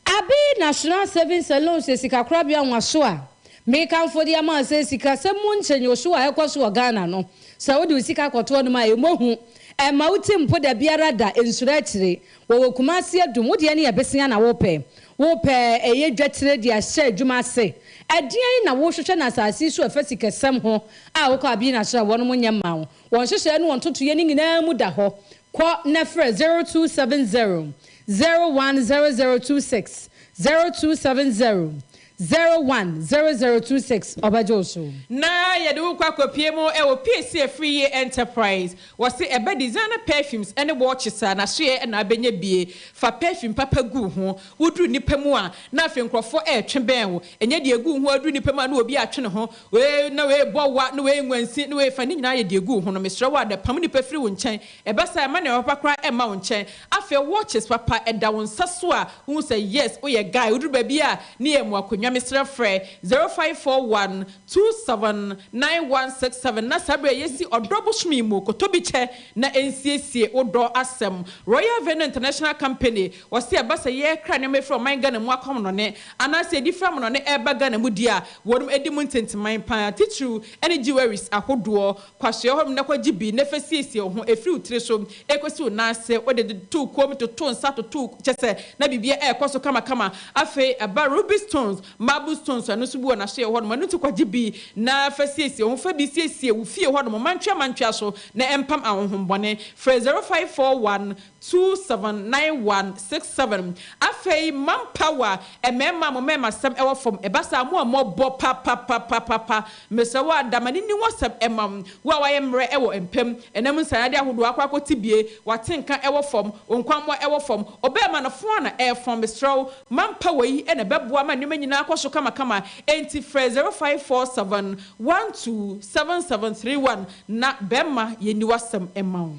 Abbey National Savings and Loans yɛ sikakorabea nwaso a mekamfo de ama wo sɛ sikasɛm mu nkyɛnyewosow a ɛkɔ so wɔ Ghana no, sɛ wode wo sika kɔto hɔnom a, ɛmmɔ hu. Ɛmma wo ti mpo da biara da, nsuro akyire. Wɔwɔ Kumasi Adum, wo deɛ ne yɛ besea na wopɛ. Wopɛ ɛyɛ dwatire de ahyɛ adwuma ase. Ɛdeɛn na wohwehwɛ no asase yi so ɛfa sikasɛm ho a wokɔ Abina so a wɔnom nyɛ mma wo? Wɔn nhyehyɛɛ ne wɔn ntotoeɛ no nyinaa mu da hɔ. Kɔ na frɛ 0270 010026, 0270 010026, ɔbɛgye wo so. Na yɛde wo kɔ akɔpie mu wɔ PAC Afriyie Enterprise. Wɔse ɛbɛ designer perfumes ne watches a n'asoɛɛ na abɛnya bie. Fa perfume papa gu wo ho. Woduru nnipa mu a, na afei nkurɔfoɔ retwe bɛn wo. Ɛnyɛ deɛ ɛgu wo ho aduru nnipa mu a na obi atwe ne ho. Wei na wei bɔ wa, na wei nwansi, na wei fa. Ne nyinaa yɛ deɛ ɛgu wo ho no. Mesrɛ wo a, da pam nnipa firi wo nkyɛn. Ɛba saa a, ɛmma nneɛma papa koraa mma wo nkyɛn. Afei watches papa, ɛda wo nsa so a, wohu sɛ yes, woyɛ guy. Woduru baabi a, ne yɛ mu akonnwa. Mesrɛ frɛ 0541 279167 na saa bere a yɛasi ɔdɔ bosome yi mu, kɔtɔ bi kyɛ na ɛnsiesie wo dɔ asɛm. Royal Venue International Company, wɔse ɛba sɛ yɛrekra nneɛma afiri ɔman Ghana mu akɔ amonɔne anaasɛ yɛde firi amonɔne reba Ghana mu deɛ a, wɔnom di mu ntenteman pa ara, titiriw ne jewelries ahodoɔ. Kɔ asoɛe hɔnom na kɔgye bi na fa siesie wo ho, ɛfiri wo tiri so kɔsi wo nan ase, wode toto wo kɔn mu, toto wo nsa, toto wo, kyerɛ sɛ na biribiara ɛrekɔ so kamakama. Afei ɛba ruby stones, Marble stones a ɛno nso bi wɔ n'asoɛe hɔnom. Ɛno nti kɔgye bi na fa siesie wo ho. Fa bi siesie wo fie hɔnom mantwea mantwea so na ɛmpam ahonhommɔne. Frɛ 0541 2791 67. Afei manpower, mmarima a mo mmarimasɛm wɔ fam, ɛba saa a mo a moabɔ papapapapa, mesrɛ wo ada ma no nni w'asɛm mma wo. Wo a woayɛ mmerɛ wɔ mpa mu, ɛnam nsaeade ahodoɔ akɔ akɔte bie, w'atenka wɔ fam, wo nkwammoa wɔ fam, ɔbarima no fon ara na ɛrefon, mesrɛ wo, Mampa wei na ɛbɛboa ma nneɛma nyinaa akɔ so kamakama, enti frɛ 0547 12 7731 na bɛmma yɛnni w'asɛm mma wo.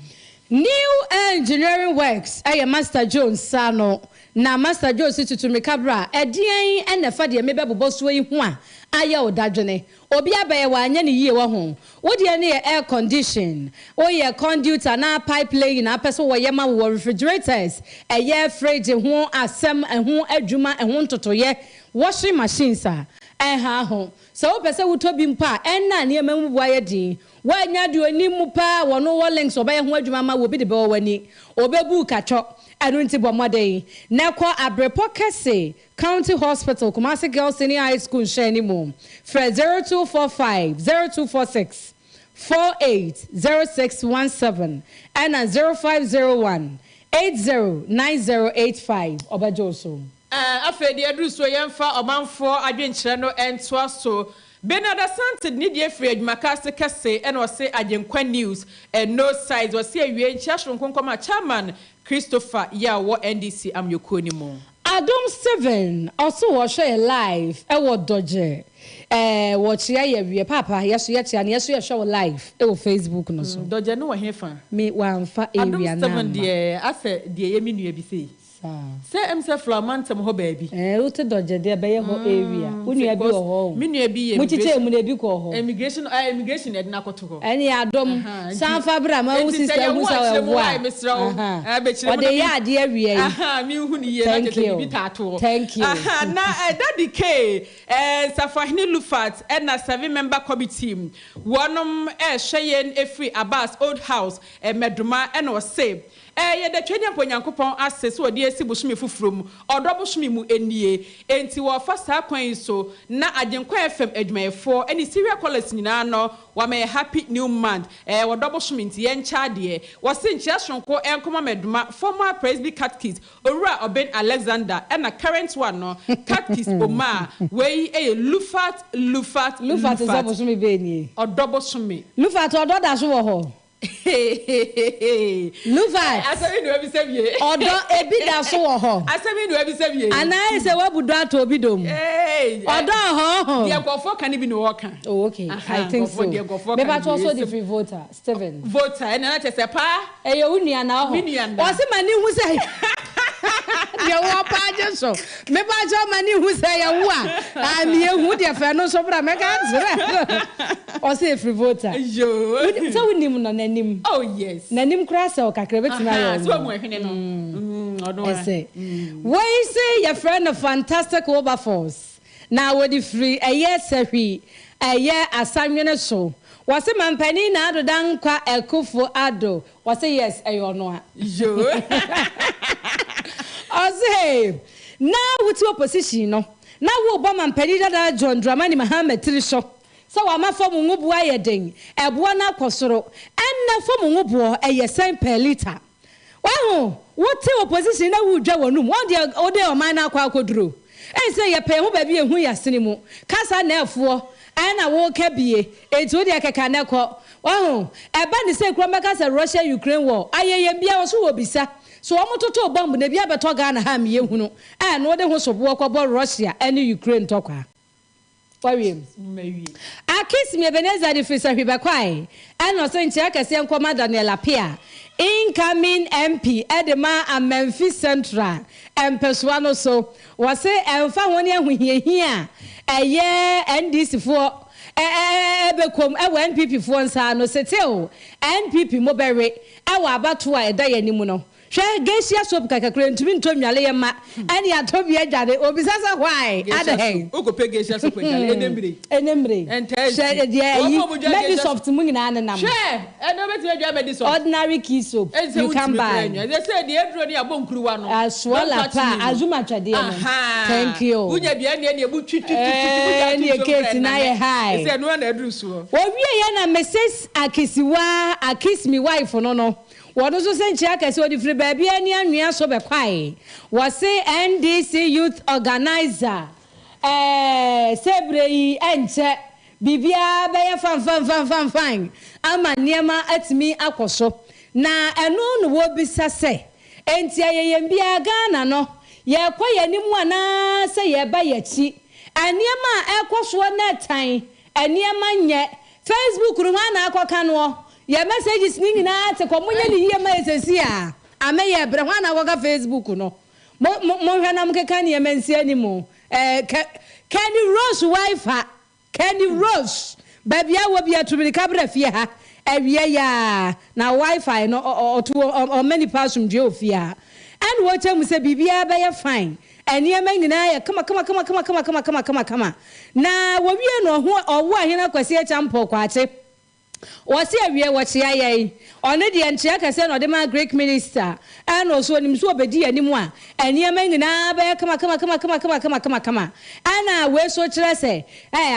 New Engineering Works yɛ Master Joe nsa ano, na Master Joe si tutu mmirika bra, ɛdeɛn na ɛfa deɛ mebɛbobɔ soɔ yi ho a ayɛ wo dadwene? Obi abɛyɛ wanyɛ no yie wahu. Wo deɛ no yɛ air condition, woyɛ conduit anaa pipe laying a wopɛ sɛ wɔyɛ ma wo wɔ refrigerators, ɛyɛ fridge ho asɛm, ɛho adwuma, ɛho ntotoyɛ, washing machines a, ɛnha ho. Sɛ wopɛ sɛ wotɔ bi mpo a, ɛnna nneɛma mu bo ayɛ den. Woannya deɛ ɔnim mu paa a wɔno wɔ links ɔbɛyɛ ho adwuma ama wo, obi de bɛwɔ w'ani, ɔbɛbu wo katwɔ. Ɛno nti bɔ mmɔden na kɔ Abrepɔ Kɛse County Hospital, Kumasi Girls Senior High School nhyɛn mu. Frɛ 0245 0246 48 0617 ɛna 0501 80 9085. Ɔbɛgye wo so. Afei deɛ aduru so yɛmfa ɔmanfoɔ adwenkyerɛ no ntoa so. Bernard Asante de ne deɛ firi adwumaka ase kɛse ɛna ɔse Agyenkwa News no size ɔse awiei nkyea soronko nkɔma Chairman Christopher Yaw wɔ NDC amnyɔkuo no mu. Adom Steven ɔse wɔhwɛ yɛ live ɛwɔ dɔgyɛ ɛɛ wɔkyea yɛ wiɛ paapa yɛso yɛkyea no yɛso yɛhwɛ wo live ɛwɔ Facebook no so. Dɔgyɛ no wɔ hefa? Me wamfa Adom area no Steven amma. deɛ asɛ deɛ ɛyɛ me nua bi sei. Saa. Sɛ ɛm sɛ Flower mantam hɔ baabi. Ɛɛ wote dɔgyɛ deɛ ɛbɛyɛ hɔ area. Wo nua bi wɔ hɔ o. Me nua bi yɛ Mo kyekyɛɛ mu no ebi kɔɔ hɔ. Immigration ɛɛ immigration na yɛde no akɔto hɔ. Ɛne adom. Ahaa nti. San fa bra ma wo Nti sɛ sister yɛ hu wo sɛ akyerɛ mu ɛboa wae a. mesrɛ wo. Ahaa. Ɛɛ bɛkyerɛ mu Ɔde na me yɛ adeɛ awia yi. Ahaa me nhu no yie na Thank kyerɛ sɛ you. biribi taa to hɔ. Thank you. Ahaa na ɛɛ Daddy K ɛɛ Nsafoahene Lufat ɛna seven member committee wɔnom ɛɛhwɛ yɛn ɛfiri Abbas old house Mmɛdoma ɛna ɔse Ɛɛ, yɛda Tweaduampa Onyankopɔn ase sɛ ɔde asi bosome foforɔ mu, ɔdɔ bosome mu nie. Enti wɔrefa saa kwan yi so na Agyenkwa FM adwumayɛfoɔ ne Syria Callers nyinaa no wɔama yɛ Happy New Month. Ɛɛ, ɔdɔ bosome nti yɛnkyɛ adeɛ. Wɔse nkyea soronko nkɔma Mɛdoma former Presby Catechist Owura Obeng Alexander ɛna current one no Catechist Omar. Wei yɛ Lufat, Lufat, Lufat sɛ Lufat. bosome bɛn nie? Ɔdɔ bosome. Lufat ɔdɔ da so wɔ hɔ? Lufat, Asɛm yi na wabisa wie. ɔdɔ ebi da so wɔ hɔ. Asɛm yi na wabisa wie. Anaa ayɛ sɛ wabu dɔ atɔ obi dɔ mu. Ɔdɔ hɔho. Deɛ nkurɔfoɔ ka no bi na wɔka. Oh okay, I think so. Deɛ nkurɔfoɔ ka no Mepa bi. kyɛw so de firi Volta, Steven. Volta, ɛna na kyerɛ sɛ paa. Ɛyɛ wo nua na ɔhɔ. Me nua na. Ɔse ma ne hu sɛ deɛ wɔ paa gye so. Mepa kyɛw ma ne hu sɛ ɛyɛ wo a. Ah me ehu deɛ fɛ no nso bra mɛka akyerɛ no. Ɔse efiri Volta. Yoo. Sɛ wonim no n'anim. Oh yes. N'anim koraa sɛ wo kakra ebetumi ayɛ ɔno. Sɛ wahu ɛhwene no. Ɔno a. Ɛsɛ. Wei se yɛfrɛ no Fantastic Wilberforce. Na wɔde firi ɛyɛ sahwi ɛyɛ asanwene so. Wɔse mampanin Nado Dankwa Akufo Addo. Wɔse yes ɛyɛ ɔno a. Yoo. Ɔse na wote opposition no na wobɔ mampanin dada John Dramani Mahama tiri so sɛ wama fam ngo boɔ ayɛ den, ɛboɔ no akɔ soro. Ɛnnɛ fam ngo boɔ ɛyɛ sɛn per litre? Wahu? Wote opposition na wodwa w'anum. Wɔn deɛ wode ɔman no akɔ akɔduro. Ɛn sɛ yɛpɛ yɛn ho baabi a ɛhu yɛn asene mu. Kasa na ɛfoɔ ɛna woka bie. Enti wo deɛ keka na kɔ. Wahu? Ɛba ne sɛ kura bɛka sɛ Russia Ukraine war. Ayɛyɛm biara wɔ so wɔ bisa. So wɔn totoo bomb na ebi abɛtɔ Ghana ha a meyɛ hunu. Ɛna wode ho soboɔ kɔbɔ Russia ɛne Ukraine ntɔkwa. Wawie. Akisimi Ebenezer de firi Sahwi bɛkwae ɛna ɔsɛ nkyia kɛseɛ nkɔma Daniel Appiah, incoming MP ɛde ma Amenfi Central mpɛsoa no so. Wɔse ɛmfa ho ne ahohiahia a ɛyɛ NDC foɔ ɛbɛkɔm ɛwɔ NPP foɔ nsa no, setew NPP mo bɛwe ɛwɔ abatoɔ a ɛda yɛn anim no. Hwɛ, geisha soap kakakura ntumi ntɔ nnwale yɛ ma ɛne atɔ bi adwane. Obisa sɛ why? Adɛn? Wokɔpɛ geisha soap adwale ɛnɛ mmire. Ɛnɛ mmire. Ɛntɛ hwɛ deɛ ɛyi Medisoft mu nyinaa nenam. Hwɛ, ɛnɛ wobɛtumi adwa Medisoft. Ordinary key soap you can buy. Ɛsɛ sɛ deɛ aduro ne abɔ nkuruwa no. Asoa pa azuma twɛdeɛ no. Thank you. Wonya bia ne ɛne ebu twi twi twi twi. Ɛne case na yɛ high. Ɛsɛ ɛno na aduru soɔ. Owie yɛ na Mrs Akisiwa Akismi wife no. Wɔn nso sɛ nkyia kɛse wɔde firi baabi ani anwea so bɛkwae. Wɔse NDC youth organizer sɛ yi ɛnkyɛ biribiara bɛyɛ fan fan fan fan fan ama nneɛma atumi akɔ so. Na ɛno na wɔbisa sɛ enti ayɛyɛm biara Ghana no yɛkɔ yɛn anim anaasɛ yɛba yɛkyi. Nneɛma a ɛkɔ soɔ na ɛtan nneɛma nyɛ Facebook no hɔ ana akɔka noɔ. Yɛ messages ni nyinaa te kɔ monyɛ ne yie ma yɛsɛsi a amɛyɛ brɛ hɔ ana akɔka Facebook no. Monhwɛ na mokeka nneɛma nsi anim. Kenny Rose wife ha, Kenny Rose baabi a wɔ bi atumirika brɛ fie ha awie ya na wifi no ɔto ɔma nipa asomdwe wɔ fie ha. Ɛna wɔkyɛ mu sɛ biribiara bɛyɛ fine. Nneɛma nyinaa yɛ kama kama kama kama kama kama kama kama. Na wɔwie no ɔwo ahene Akwasi Acheampong Kwakye. Wɔsi awie wɔkyea yɛn. Ɔno deɛ nkyea kɛseɛ na ɔde ma Greek minister. Ɛna ɔso onim so ɔbɛdi anim a nneɛma nyinaa bɛyɛ kama kama kama kama kama kama kama kama. Ɛna wei so kyerɛ sɛ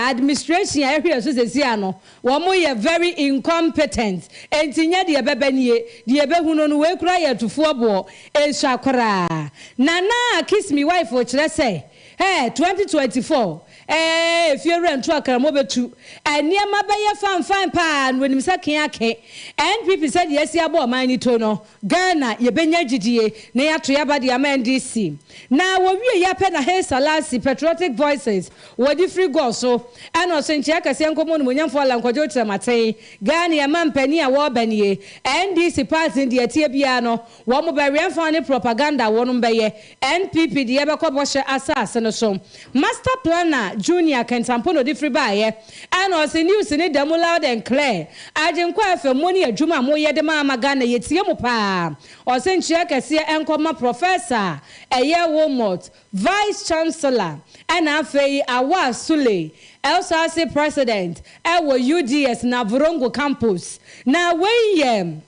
administration a ɛhwɛ so sɛsi ano wɔn yɛ very incompetent. Enti nyɛ deɛ bɛbɛ nie deɛ bɛhu no wei kura yɛ tufoɔ boɔ esua koraa. Nana Akismi wife kyerɛ sɛ 2024 efie wura nto akramo bɛtu nneɛma bɛyɛ fanfan paa na onim sɛ keake NPP sɛ deɛ asi abɔ ɔman ni to no Ghana yɛbɛnya gyidie na yɛato yɛaba de ama NDC. Na wɔwie yɛapɛ na Hey Salasi Patriotic Voices wɔde firi gɔɔ so ɛna ɔso nkyea kɛseɛ nkɔmmɔ no monyamfoɔ Alankwadwo Kyerɛmaten Ghana yɛma mpani a wɔreba nie NDC party deɛ tie biara no wɔn bɛwɛmfa ne propaganda wɔn bɛyɛ NPP deɛ bɛkɔ bɔhyɛ asase no so. Master Planner Junior Kentampo no de firi baayɛ ɛna ɔse news ne da mu loud and clear. Agyenkwa FM mo ne adwuma a moyɛ de ma ama Ghana yɛtie mo paa. Ɔse nkyea kɛseɛ ɛnkɔma Professor ɛyɛ Wilmot, Vice Chancellor ɛna afei Awa Sule LSRC President ɛwɔ UDS Navrongo Campus. Na wei yɛ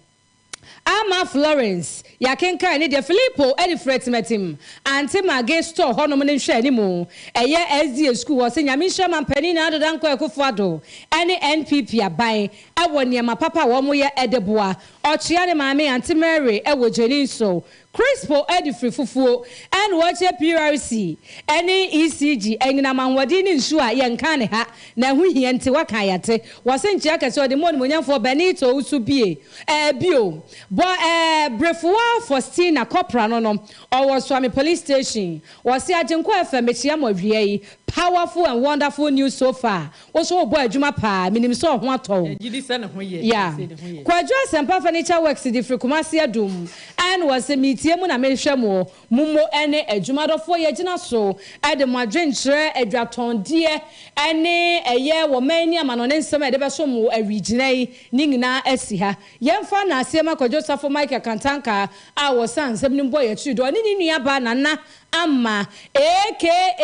Ama Florence yakenkan ne deɛ Filippo ɛde frɛtimatim Ante Mage store hɔnom ne nhwɛ anim ɛyɛ SDA school wɔ sɛ Nyame nhyira ma mpanin na adoda nkɔ Akufo-Addo ɛne NPP aban ɛwɔ nneɛma papa a wɔn yɛ ɛde boa. Ɔkyea ne maame Ante Mary ɛwɔ Gyenin so. Crispo ɛde firi fufuo ɛna wɔkyerɛ PRC ɛne ECG ɛnyinam ahoɔden ne nsuo a yɛnka ne ha na ɛho hia nti waka yɛte. Wɔse nkyea kɛseɛ ɔde mu onimonyamfoɔ Benito Usu bie bio bɔ Brefoa Faustina Corporal no ɔwɔ Suame Police Station. Wɔse Agyenkwa FM mekyia mo awia yi. Powerful and wonderful news so far. Wo bɔ adwuma paa minim sɛ ɔho atɔ. Yeah. Kwadwo Asɛmpa Furniture Works de firi Kumasi Adum ɛna wɔse metie mu na mehwɛ mo mumo ɛne adwumadɔfoɔ yɛgyina so ɛde mo adwenkyerɛ adwatɔndeɛ ɛne ɛyɛ wɔ man ni ama no ne nsɛm a yɛde bɛso mo awigyina yi ne nyinaa asi ha. Yɛmfa na aseɛ ma Kwadwo Safo Michael Kantanka a wɔsan nsɛm no mbɔ yɛkyiri do ɔne ne nua ba Nana Ama aka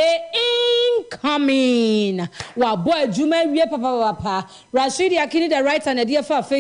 incoming wabɔ adwuma awie papapapa. Rashidi Akini the writer na ɛde fa.